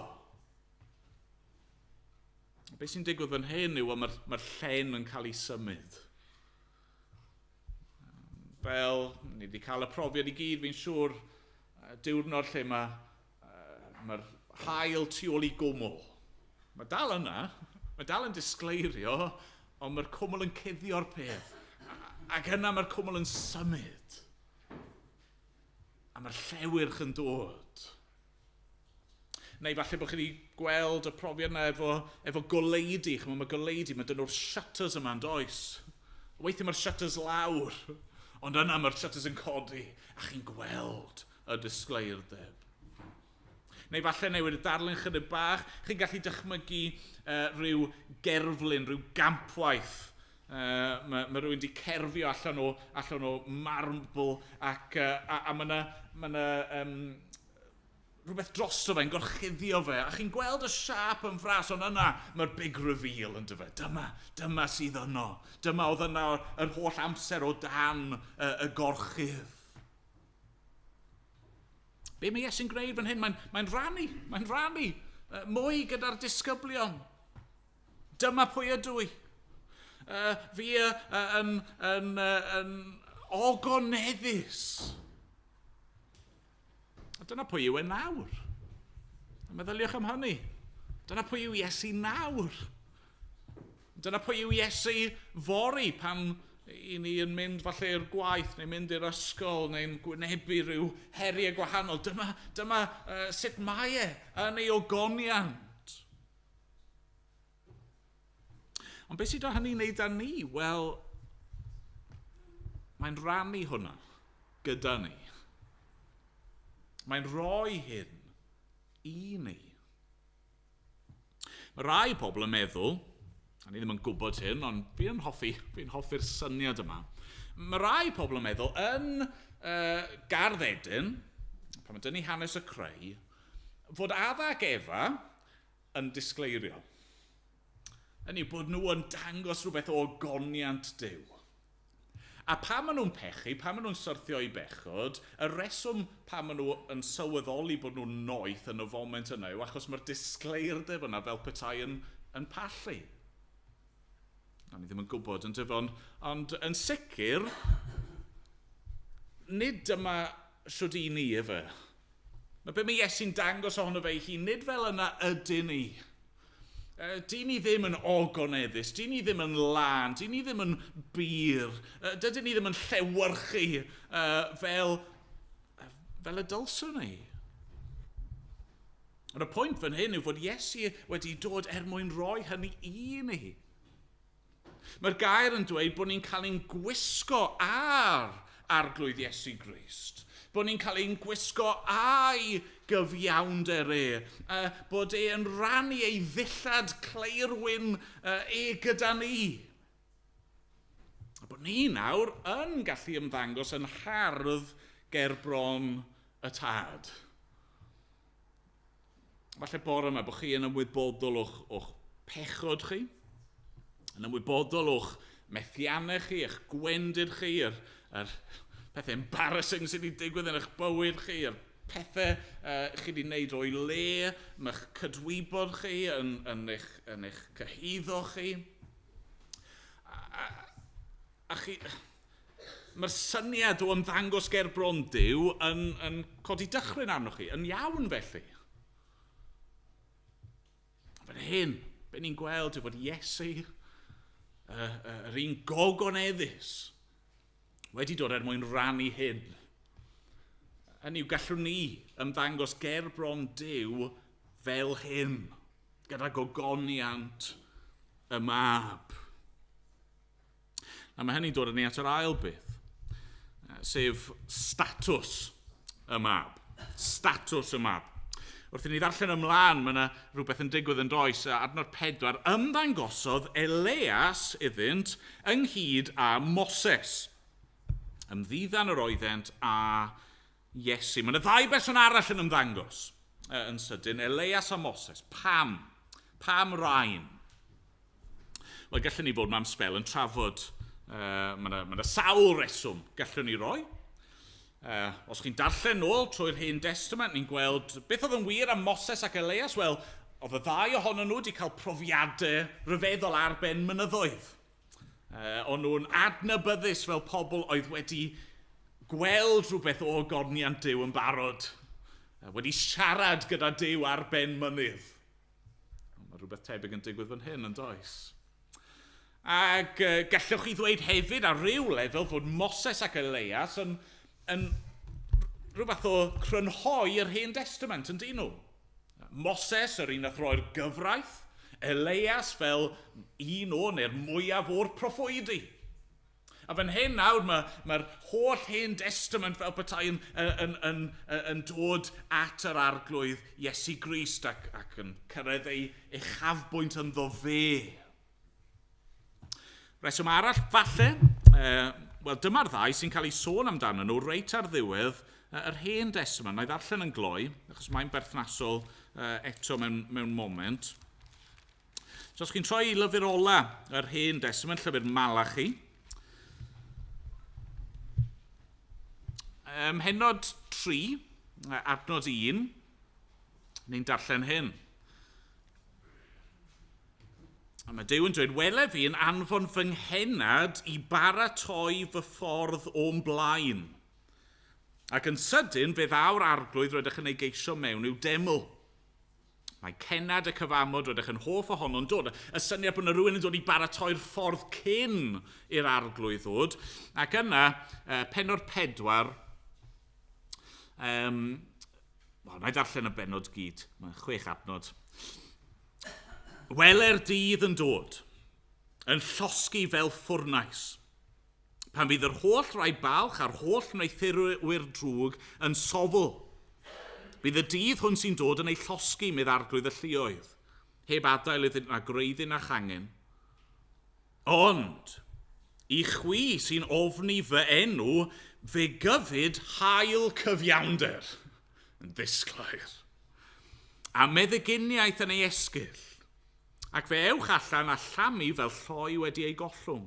[SPEAKER 2] Be sy'n digwydd fan hyn yw mae'r llen yn cael ei symud. Fel, ni wedi cael y profiad i gyd, fi'n siŵr, diwrnod lle mae'r haul tu ôl i gwmwl. Mae dal yna, mae dal yn disgleirio, ond mae'r cwmwl yn cuddio'r peth. Ac yna mae'r cwmwl yn symud. A mae'r llewyrch yn dod. Neu falle bod chi wedi gweld y profiad yna efo goleudy. Chimod, mae goleudy, mae dyn nhw'r shutters yma yn does. Weithiau mae'r shutters lawr, ond yna mae'r shutters yn codi, a chi'n gweld y disgleirdeb. Neu falle newid y darlun chydig bach, chi'n gallu dychmygu rhyw gerflun, rhyw gampwaith. Mae rhywun wedi cerfio allan o marble ac a mae yna rhywbeth drosto fe'n gorchuddio fe. A chi'n gweld y siâp yn fras, ond yna mae'r big reveal yn dyfe. Dyma sydd yno. Dyma oedd yna yr holl amser o dan y gorchudd. Be mae Iesu'n gwneud fan hyn? Mae'n rhannu mwy gyda'r disgyblion. Dyma pwy ydw i. Fi yn ogoneddus. A dyna pwy yw e nawr. A meddyliwch am hynny. Dyna pwy yw Iesu nawr. Dyna pwy yw Iesu fory pan i ni yn mynd falle i'r gwaith neu mynd i'r ysgol neu'n gwynebu rhyw heriau gwahanol. Dyma sut mae e yn ei ogoniant. Ond beth sydd â hynny'n wneud â ni? Wel, mae'n rannu hwnna gyda ni. Mae'n rhoi hyn i ni. Mae rai pobl yn meddwl, a ni ddim yn gwybod hyn, ond fi'n hoffi'r syniad yma. Mae rai pobl yn meddwl, yn Gardd Eden, pan mae dynnu hanes y creu, fod Adda ac Efa yn disgleirio. Hynny yw bod nhw yn dangos rhywbeth o ogoniant Duw. A pan maen nhw'n pechu, pan maen nhw'n syrthio i bechod, y reswm pan maen nhw yn sylweddoli bod nhw'n noeth yn y foment yna yw achos mae'r disgleirdeb yna fel petai yn pallu. A ni ddim yn gwybod yn dyfon, ond yn sicr, nid dyma siwd i ni efe. Mae be mae Iesu'n dangos ohono fe ei hun, nid fel yna ydyn ni. Dyn ni ddim yn ogoneddus, dyn ni ddim yn lân, dyn ni ddim yn bur, dydyn ni ddim yn llewyrchu fel y dylswn ni. Ond y pwynt fan hyn yw fod Iesu wedi dod er mwyn rhoi hynny i ni. Mae'r gair yn dweud bod ni'n cael ein gwisgo ar Arglwydd Iesu Grist. Bod ni'n cael ein gwisgo â'i gyfiawnder e. Bod e yn rannu ei ddillad claerwyn e gyda ni. A bod ni nawr yn gallu ymddangos yn hardd ger bron y Tad. Falle bore yma bod chi yn ymwybodol o'ch pechod chi, yn ymwybodol o'ch methiannau chi, eich gwendid chi, yr pethau embarrassing sydd wedi digwydd yn eich bywyd chi, yr pethau chi wedi wneud o'i le, mae'ch cydwybod chi yn eich cyhuddo chi. A chi, mae'r syniad o ymddangos ger bron Duw yn codi dychryn arnoch chi, yn iawn felly. Fan hyn, be ni'n gweld yw fod Iesu, yr un gogoneddus, wedi dod er mwyn rannu hyn. Hynny yw, gallwn ni ymddangos ger bron Duw fel hyn, gyda gogoniant y Mab. A mae hynny'n dod â ni at yr ail beth, sef statws y Mab. Statws y Mab. Wrth i ni ddarllen ymlaen, mae yna rhywbeth yn digwydd yn does. Adnod 4, ymddangosodd Elias iddynt ynghyd â Moses. Ymddiddan yr oeddent a Iesu. Mae yna ddau berson arall yn ymddangos yn sydyn, Elias a Moses. Pam? Pam rhain? Wel, gallwn ni fod mewn sbel yn trafod. Mae yna sawl reswm gallwn ni roi. Os chi'n darllen nôl trwy'r Hen Destament, ni'n gweld beth oedd yn wir am Moses ac Elias. Wel, oedd y ddau ohonyn nhw wedi cael profiadau rhyfeddol ar ben mynyddoedd. O'n nhw'n adnabyddus fel pobl oedd wedi gweld rhywbeth o ogoniant Duw yn barod. Wedi siarad gyda Duw ar ben mynydd. Mae rhywbeth tebyg yn digwydd fan hyn, yn does? Ac gallwch chi ddweud hefyd ar ryw lefel fod Moses ac Elias yn rhywbeth o crynhoi yr Hen Destament, yn dyn nhw. Moses, yr un nath roi'r gyfraith, Elias fel un o neu'r mwyaf o'r proffwydi. A fan hyn nawr mae'r holl Hen Destament fel petai yn dod at yr Arglwydd Iesu Grist ac yn cyrraedd ei uchafbwynt ynddo fe. Reswm arall, falle, wel dyma'r ddau sy'n cael ei sôn amdano nhw reit ar ddiwedd yr Hen Destament. Na i ddarllen yn gloi, achos mae'n berthnasol eto mewn moment. So os chi'n troi i lyfr ola yr Hen Destament, llyfr Malachi, Mhennod 3, adnod 1, ni'n darllen hyn. A mae Duw yn dweud, wele fi yn anfon fy nghenad i baratoi fy ffordd o'm blaen. Ac yn sydyn fe ddaw'r Arglwydd rydych yn ei geisio mewn i'w deml. Mae cenad y cyfamod rydych yn hoff ohono'n dod. Y syniad bod yna rhywun yn dod i baratoi'r ffordd cyn i'r Arglwydd ddod. Ac yna, pennod 4, na i ddarllen y bennod gyd, mae'n 6 adnod. Wele'r dydd yn dod, yn llosgi fel ffwrnais, pan fydd yr holl rai balch a'r holl wneuthurwyr drwg yn sofl. Bydd y dydd hwn sy'n dod yn ei llosgi, medd Arglwydd y lluoedd, heb adael iddynt na gwreiddyn na changen. Ond, i chwi sy'n ofni fy enw, fe gyfyd haul cyfiawnder yn ddisglair, a meddyginiaeth yn ei esgyll, ac fe ewch allan a llamu fel lloi wedi ei gollwng.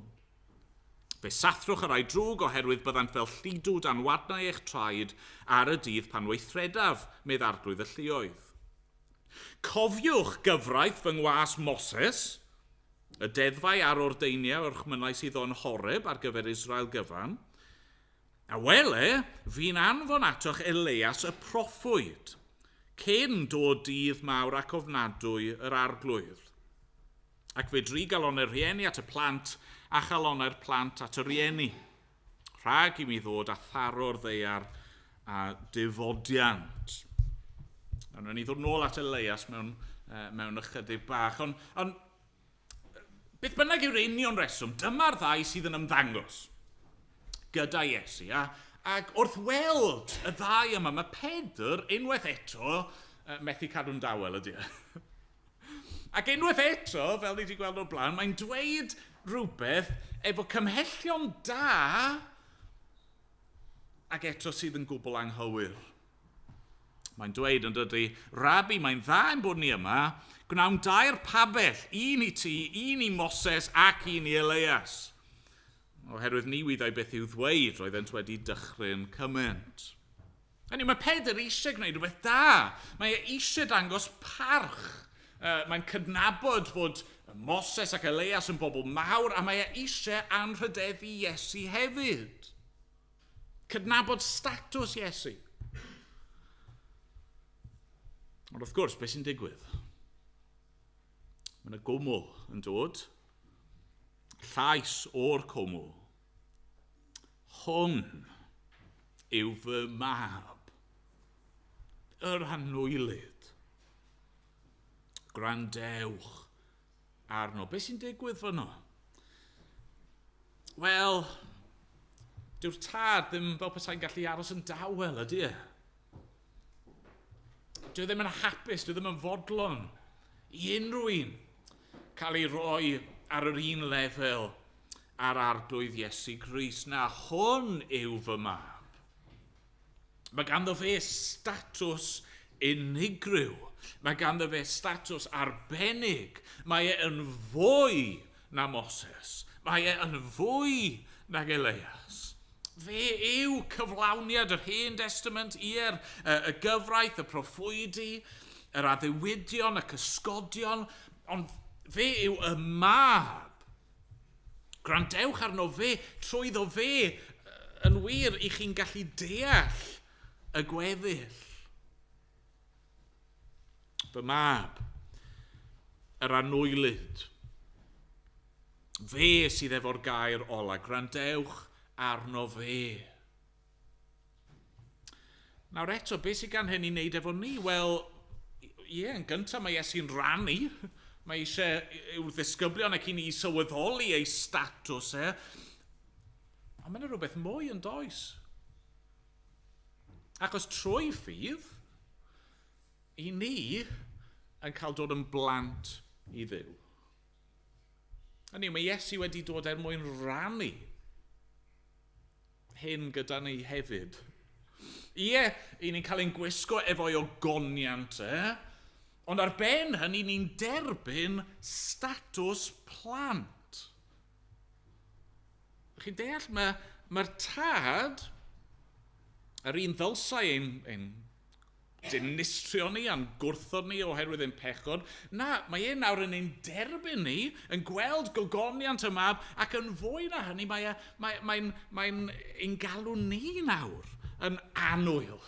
[SPEAKER 2] Fe sathrwch y rhai drwg oherwydd byddant fel lludw dan wadnau eich traed ar y dydd pan weithredaf, medd arglwydd y lluoedd. Cofiwch gyfraith fy ngwas Moses, y deddfau a'r ordeiniau o'r chmynau sydd o'n Horeb ar gyfer Israel gyfan. A wele, fi'n anfon atoch Elias y proffwyd, cyn dod dydd mawr ac ofnadwy yr arglwydd. Ac fe dri galonau'r rhieni at y plant a chalonau'r plant at y rhieni. Rhag i mi ddod a tharo'r ddaear a difodiant. A wnawn ni ddod nôl at Elias mewn ychydig bach. Ond beth bynnag yw'r union reswm, dyma'r ddau sydd yn ymddangos gyda Iesu. Ac wrth weld y ddau yma, mae Pedr unwaith eto methu cadw'n dawel ydy e. Ac unwaith eto, fel ni wedi gweld o'r blaen, mae'n dweud rhywbeth efo cymhellion da ac eto sydd yn gwbl anghywir. Mae'n dweud yn dydy, Rabi, mae'n dda ein bod ni yma, gwnawn dair pabell, un i ti, un i Moses ac un i Elias. Oherwydd ni wyddai beth i'w ddweud, roeddent wedi dychryn cymaint. Hynny, mae Pedr eisiau gwneud rhywbeth da. Mae e eisiau dangos parch. Mae'n cydnabod fod Moses ac Elias yn bobl mawr, a mae e eisiau anrhydeddu Iesu hefyd. Cydnabod statws Iesu. Ond wrth gwrs, beth sy'n digwydd? Mae yna gwmwl yn dod. Llais o'r cwmwl. Hwn yw fy mab, yr anwylyd. Gwrandewch arno. Beth sy'n digwydd fyno? Wel, dyw'r tad ddim fel petai'n gallu aros yn dawel, ydy e? Dyw e ddim yn hapus, dyw e ddim yn fodlon i unrhyw un cael ei roi ar yr un lefel a'r arglwydd Iesu Grist. Na, hwn yw fy mab. Mae ganddo fe statws unigryw. Mae ganddo fe statws arbennig. Mae e yn fwy na Moses. Mae e yn fwy nag Elias. Fe yw cyflawniad yr Hen Testament, ie'r y gyfraith, y proffwydi, yr addewidion, y cysgodion, ond fe yw y mab. Gwrandewch arno fe, trwyddo fe, yn wir i chi'n gallu deall y gweddill. Fy mab, yr anwylyd, fe sydd efo'r gair ola, gwrandewch arno fe. Nawr eto, beth sydd gan hyn i wneud efo ni? Wel, ie, yn gyntaf mae Iesu'n rannu. Mae eisiau i'w ddisgyblion ac i ni sylweddoli ei statws e. Ond mae yna rhywbeth mwy yn does. Achos trwy ffydd, i ni yn cael dod yn blant i Dduw. Hynny yw, mae Iesu wedi dod er mwyn rannu hyn gyda ni hefyd. Ie, i ni'n cael ein gwisgo efo'i ogoniant e, ond ar ben hynny ni'n derbyn statws plant. Chi'n deall, mae'r tad, yr un ddylsai ein dinistrio ni a'n gwrthod ni oherwydd ein pechod. Na, mae e nawr yn ein derbyn ni, yn gweld gogoniant y mab, ac yn fwy na hynny, mae'n ein galw ni nawr yn annwyl.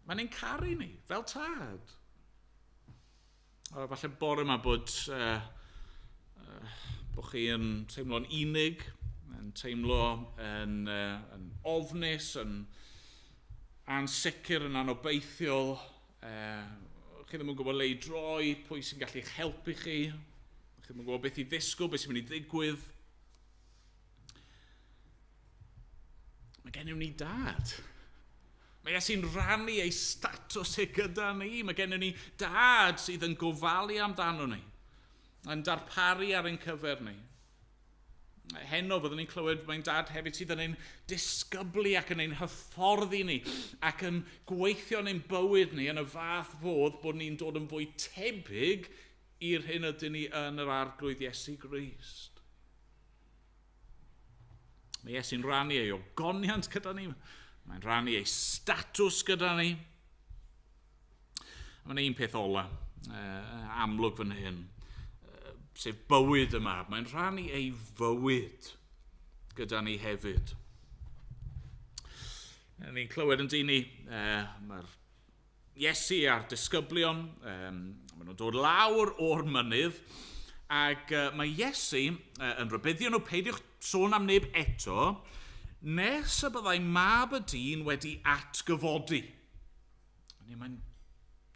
[SPEAKER 2] Mae'n ein caru ni, fel tad. O, falle bore yma bod chi yn teimlo'n unig, yn teimlo yn ofnus, yn ansicr, yn anobeithiol. Chi ddim yn gwybod le i droi, pwy sy'n gallu eich helpu chi. Chi ddim yn gwybod beth i ddisgwyl, beth sy'n mynd i ddigwydd. Mae gennym ni dad. Mae Iesu'n rhannu ei statws e gyda ni. Mae gennym ni dad sydd yn gofalu amdano ni, yn darparu ar ein cyfer ni. Heno fyddwn ni'n clywed mae'n dad hefyd sydd yn ein disgyblu ac yn ein hyfforddi ni ac yn gweithio yn ein bywyd ni yn y fath fodd bod ni'n dod yn fwy tebyg i'r hyn ydyn ni yn yr Arglwydd Iesu Grist. Mae Iesu'n rhannu ei ogoniant gyda ni, mae'n rhannu ei statws gyda ni. Mae'n un peth ola, amlwg fan hyn, sef bywyd y mab. Mae'n rhannu ei fywyd gyda ni hefyd. Ni'n clywed yn dyn ni, mae'r Iesu a'r disgyblion, maen nhw'n dod lawr o'r mynydd, ac mae Iesu yn rhybuddio nhw, peidiwch sôn am neb eto, nes y byddai mab y dyn wedi atgyfodi. Mae'n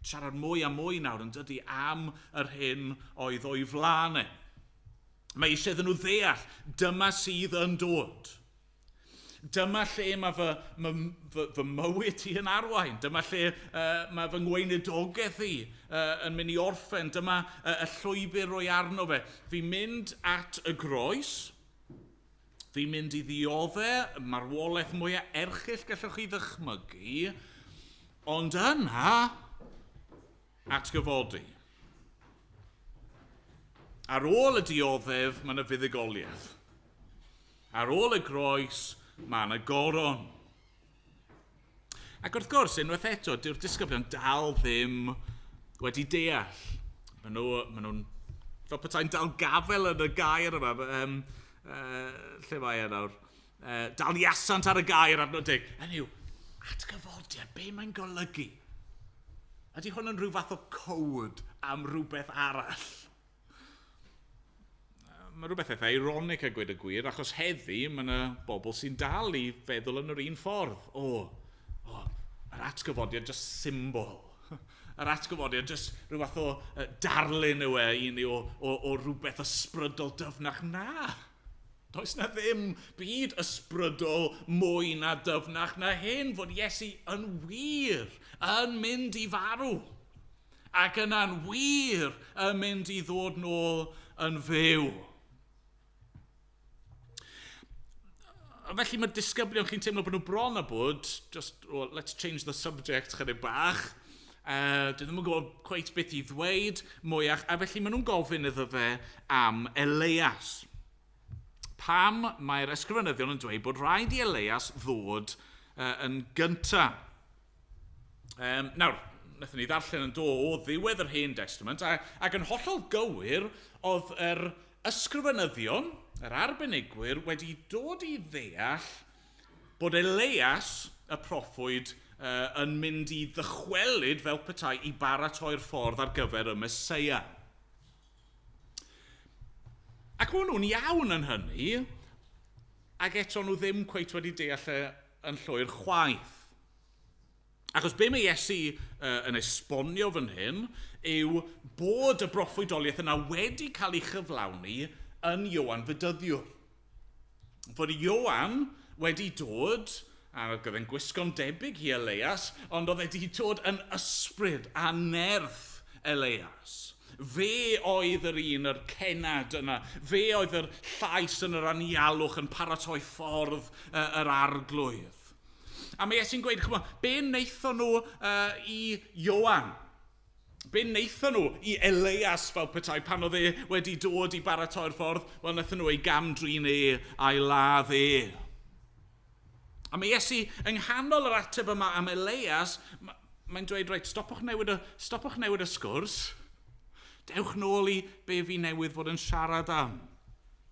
[SPEAKER 2] siarad mwy a mwy nawr yn dydy am yr hyn oedd o'i flaen e. Mae eisiau iddyn nhw ddeall, dyma sydd yn dod. Dyma lle mae fy mywyd i yn arwain. Dyma lle mae fy ngweinidogaeth i yn mynd i orffen. Dyma y llwybr roi arno fe. Fi'n mynd at y groes. Fi'n mynd i ddioddef marwolaeth mwyaf erchyll gallwch chi ddychmygu. Ond yna, atgyfodi. Ar ôl y dioddef, mae yna fuddugoliaeth. Ar ôl y groes, mae yna goron. Ac wrth gwrs, unwaith eto, dyw'r disgyblion dal ddim wedi deall. Maen nhw'n fel petai'n dal gafel yn y gair yma. Lle mae e nawr? Dal iasant ar y gair adnod 10. Hynny yw, atgyfodiad, be mae'n golygu? Ydy hwn yn rhyw fath o code am rhywbeth arall? Mae rhywbeth eitha ironic a gweud y gwir, achos heddi mae yna bobl sy'n dal i feddwl yn yr un ffordd. Yr atgyfodiad just symbol. Yr atgyfodiad just rhyw fath o darlun yw e i ni o rhywbeth ysbrydol dyfnach. Na! Does na ddim byd ysbrydol mwy na dyfnach na hyn, fod Iesu yn wir yn mynd i farw. Ac yna'n wir yn mynd i ddod nôl yn fyw. Felly mae disgyblion chi'n teimlo bod nhw bron a bod, just, well, let's change the subject chydig bach. Dwi ddim yn gwybod cweit beth i ddweud mwyach, a felly maen nhw'n gofyn iddo fe am Elias. Pam mae'r ysgrifenyddion yn dweud bod rhaid i Elias ddod yn gyntaf. Nawr, wnaethon ni ddarllen yn do o ddiwedd yr Hen Testament, ac yn hollol gywir oedd yr ysgrifenyddion, yr arbenigwyr, wedi dod i ddeall bod Elias, y proffwyd, yn mynd i ddychwelyd fel petai i baratoi'r ffordd ar gyfer y Meseia. Ac o'n nhw'n iawn yn hynny, ac eto nhw ddim cweit wedi deall yn llwyr chwaith. Achos be mae Iesu yn esbonio fan hyn yw bod y broffwydoliaeth yna wedi cael ei chyflawni yn Ioan Fedyddiwr. Fod Ioan wedi dod, a oedd e'n gwisgo'n debyg i Elias, ond oedd wedi dod yn ysbryd a nerth Elias. Fe oedd yr un, yr cenad yna. Fe oedd yr llais yn yr anialwch yn paratoi ffordd yr arglwydd. A mae Iesu'n gweud, ch'mo, be wnaethon nhw i Ioan? Be wnaethon nhw i Elias fel petai pan oedd e wedi dod i baratoi'r ffordd? Wel, wnaethon nhw ei gamdrin e a'i ladd e. A mae Iesu yng nghanol yr ateb yma am Elias, mae'n dweud, reit, stopwch newid y sgwrs. Dewch nôl i be fi newydd fod yn siarad am.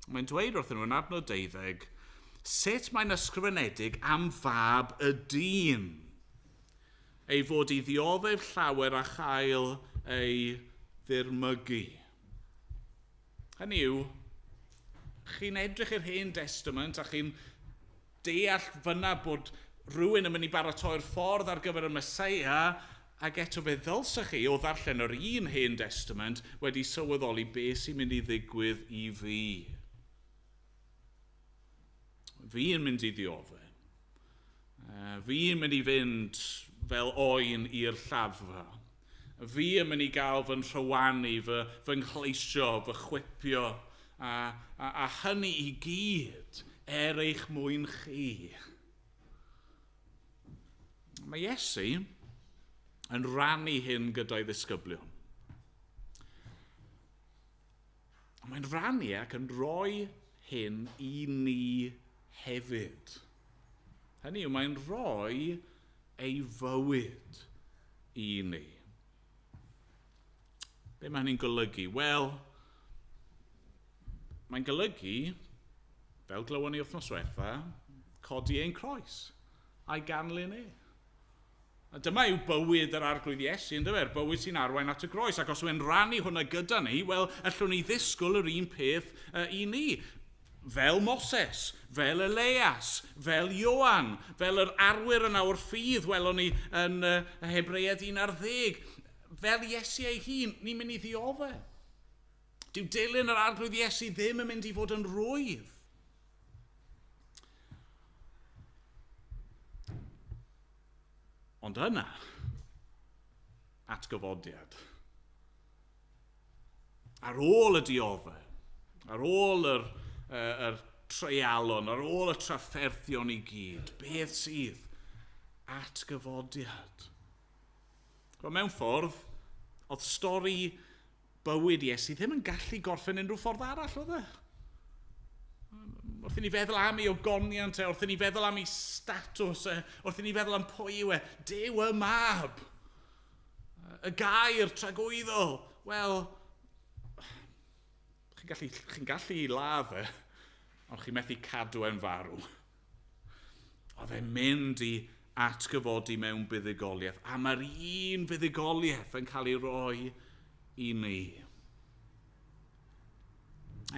[SPEAKER 2] Mae'n dweud wrthyn nhw yn adnod 12, sut mae'n ysgrifenedig am fab y dyn, ei fod i ddioddef llawer a chael ei ddirmygu. Hynny yw, chi'n edrych i'r Hen Testament a chi'n deall fyna bod rhywun yn mynd i baratoi'r ffordd ar gyfer y Meseia, ac eto fe ddylsech chi o ddarllen yr un Hen Testament wedi sylweddoli beth sy'n mynd i ddigwydd i fi. Fi yn mynd i ddioddef. Fi yn mynd i fynd fel oen i'r lladdfa. Fi yn mynd i gael fy nhrywanu, fy nghleisio, fy chwipio, a hynny i gyd er eich mwyn chi. Mae Iesu yn rhannu hyn gyda'i ddisgyblion. Mae'n rhannu ac yn rhoi hyn i ni hefyd. Hynny yw, mae'n rhoi ei fywyd i ni. Be mae hynny'n golygu? Wel, mae'n golygu, fel glywon ni wythnos diwetha, codi ein croes a'i ganlyn e. A dyma yw bywyd yr Arglwydd Iesu, ynddo fe'r bywyd sy'n arwain at y groes. Ac os yw'n rannu hwnna gyda ni, wel, allwn ni ddisgwyl yr un peth i ni. Fel Moses, fel Elias, fel Ioan, fel yr arwyr yna o'r ffydd welon ni yn Hebreaid 11. Fel Iesu ei hun, ni'n mynd i ddioddef. Dyw dilyn yr Arglwydd Iesu ddim yn mynd i fod yn rwydd. Ond yna, atgyfodiad. Ar ôl y dioddef, ar ôl yr treialon, ar ôl y trafferthion i gyd, beth sydd? Atgyfodiad. Wel, mewn ffordd, oedd stori bywyd Iesu ddim yn gallu gorffen unrhyw ffordd arall, oedd e? Wrth i ni feddwl am ei ogoniant e, wrth i ni feddwl am ei statws e, wrth i ni feddwl am pwy yw e, Duw y mab, y gair tragwyddol. Wel, chi'n gallu ladd e, ond chi'n methu cadw e'n farw. Oedd e'n mynd i atgyfodi mewn buddugoliaeth, a mae'r un fuddugoliaeth yn cael ei roi i ni.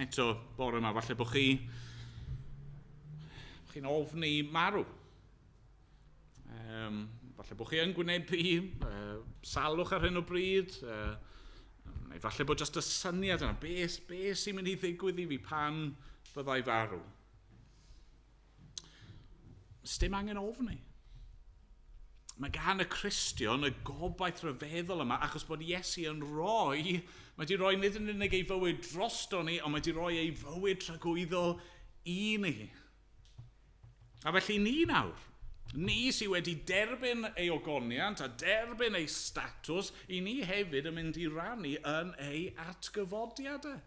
[SPEAKER 2] Eto, bore yma, falle bod chi'n ofni marw. Falle bod chi yn gwynebu salwch ar hyn o bryd, neu falle bod jyst y syniad yna, be sy'n mynd i ddigwydd i fi pan fyddai farw? Sdim angen ofni. Mae gan y Cristion y gobaith rhyfeddol yma, achos bod Iesu yn rhoi, mae wedi rhoi nid yn unig ei fywyd drosto ni, ond mae wedi rhoi ei fywyd tragwyddol i ni. A felly ni nawr, ni sydd wedi derbyn ei ogoniant a derbyn ei statws, i ni hefyd yn mynd i rannu yn ei atgyfodiadau.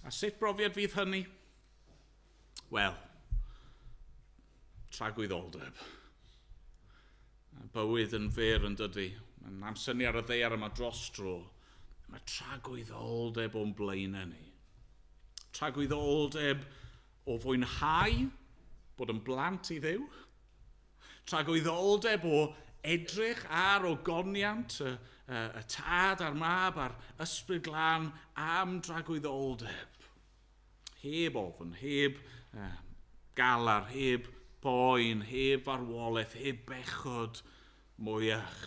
[SPEAKER 2] A sut brofiad fydd hynny? Wel, tragwyddoldeb. Bywyd yn fyr yn dydy. Mae'n amsynu ar y ddaear yma dros dro. Mae tragwyddoldeb o'n blaenau ni. Tragwyddoldeb o fwynhau bod yn blant i Dduw. Tragwyddoldeb o edrych ar ogoniant y tad a'r mab a'r ysbryd glân am dragwyddoldeb. Heb ofn, heb galar, heb boen, heb farwolaeth, heb bechod mwyach.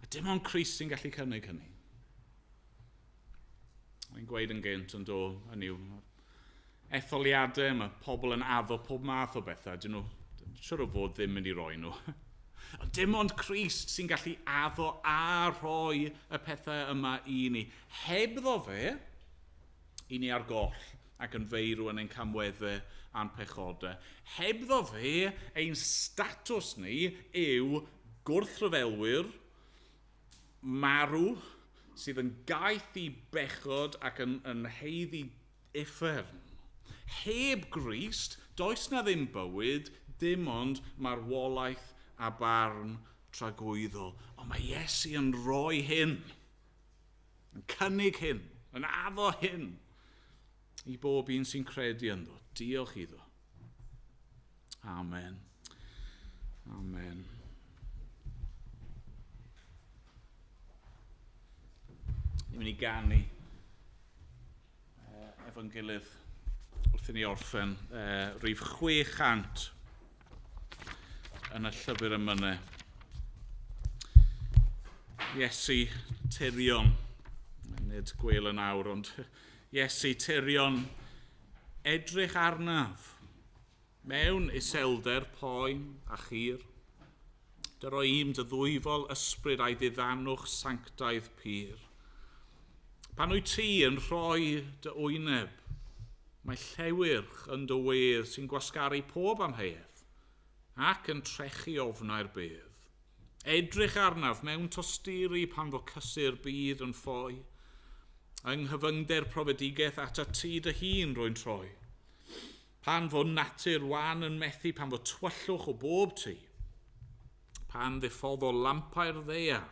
[SPEAKER 2] A dim ond Crist sy'n gallu cynnig hynny. Mae'n gweud yn gynt yn do, hynny yw, etholiadau, mae pobl yn addo pob math o bethau, dyn nhw, siwr o fod ddim mynd i roi nhw. Ond dim ond Crist sy'n gallu addo a rhoi y pethau yma i ni. Hebddo fe, i ni ar goll ac yn feirw yn ein camweddau a'n pechodau. Hebddo fe, ein statws ni yw gwrthryfelwyr, marw, sydd yn gaeth i bechod ac yn haeddu uffern. Heb Grist, does na ddim bywyd, dim ond marwolaeth a barn tragwyddol. Ond mae Iesu yn rhoi hyn, yn cynnig hyn, yn addo hyn i bob un sy'n credu ynddo. Diolch iddo. Amen. Amen. Ni'n mynd i ganu efo'n gilydd wrth i ni orffen rhif 600 yn y llyfr emynau. Iesu Tirion, nid gwel yn awr, ond Iesu Tirion, edrych arnaf mewn iselder, poen a chur. Dyro i'm dy ddwyfol ysbryd a'i ddiddanwch sanctaidd pur. Pan wyt ti yn rhoi dy wyneb, mae llewyrch yn dy wedd sy'n gwasgaru pob amheuaeth ac yn trechu ofnau'r bedd. Edrych arnaf mewn tosturi pan fo cysur byd yn ffoi. Yng nghyfyngder profedigaeth at ti dy hun rwy'n troi. Pan fo natur wan yn methu, pan fo tywyllwch o bob tu, pan ddiffoddo lampau'r ddaear,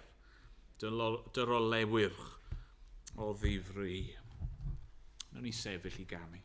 [SPEAKER 2] dyro lewyrch o ddifri. Nawn ni sefyll i ganu.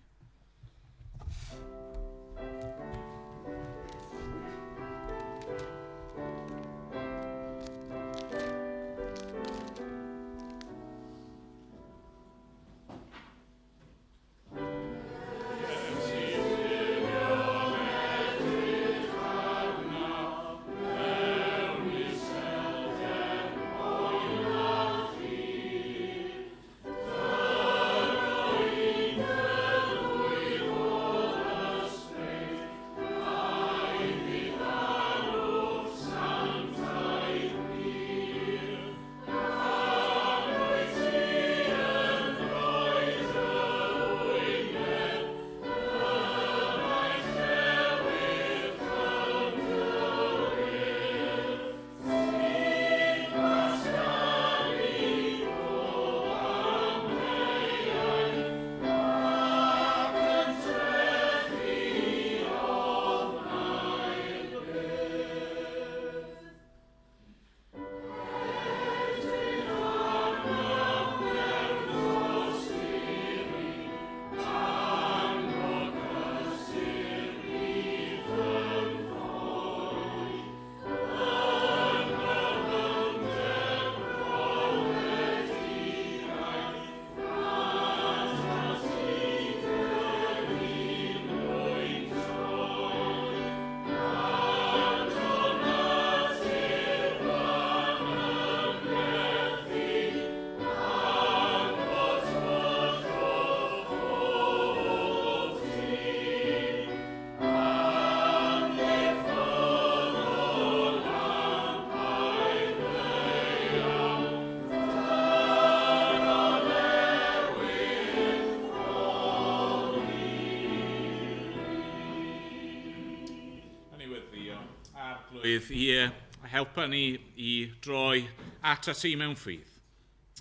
[SPEAKER 2] Arglwydd, i helpa ni i droi at ti mewn ffydd,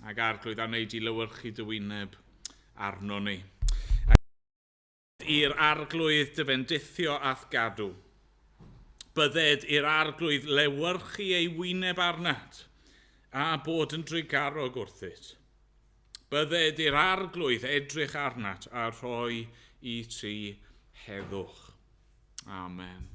[SPEAKER 2] ac Arglwydd a wneud i lywyrchu dy wyneb arno ni. I'r Arglwydd dy fendithio a'th gadw. Bydded i'r Arglwydd lewyrchu ei wyneb arnat a bod yn drugarog wrthyt. Bydded i'r Arglwydd edrych arnat a rhoi i ti heddwch. Amen.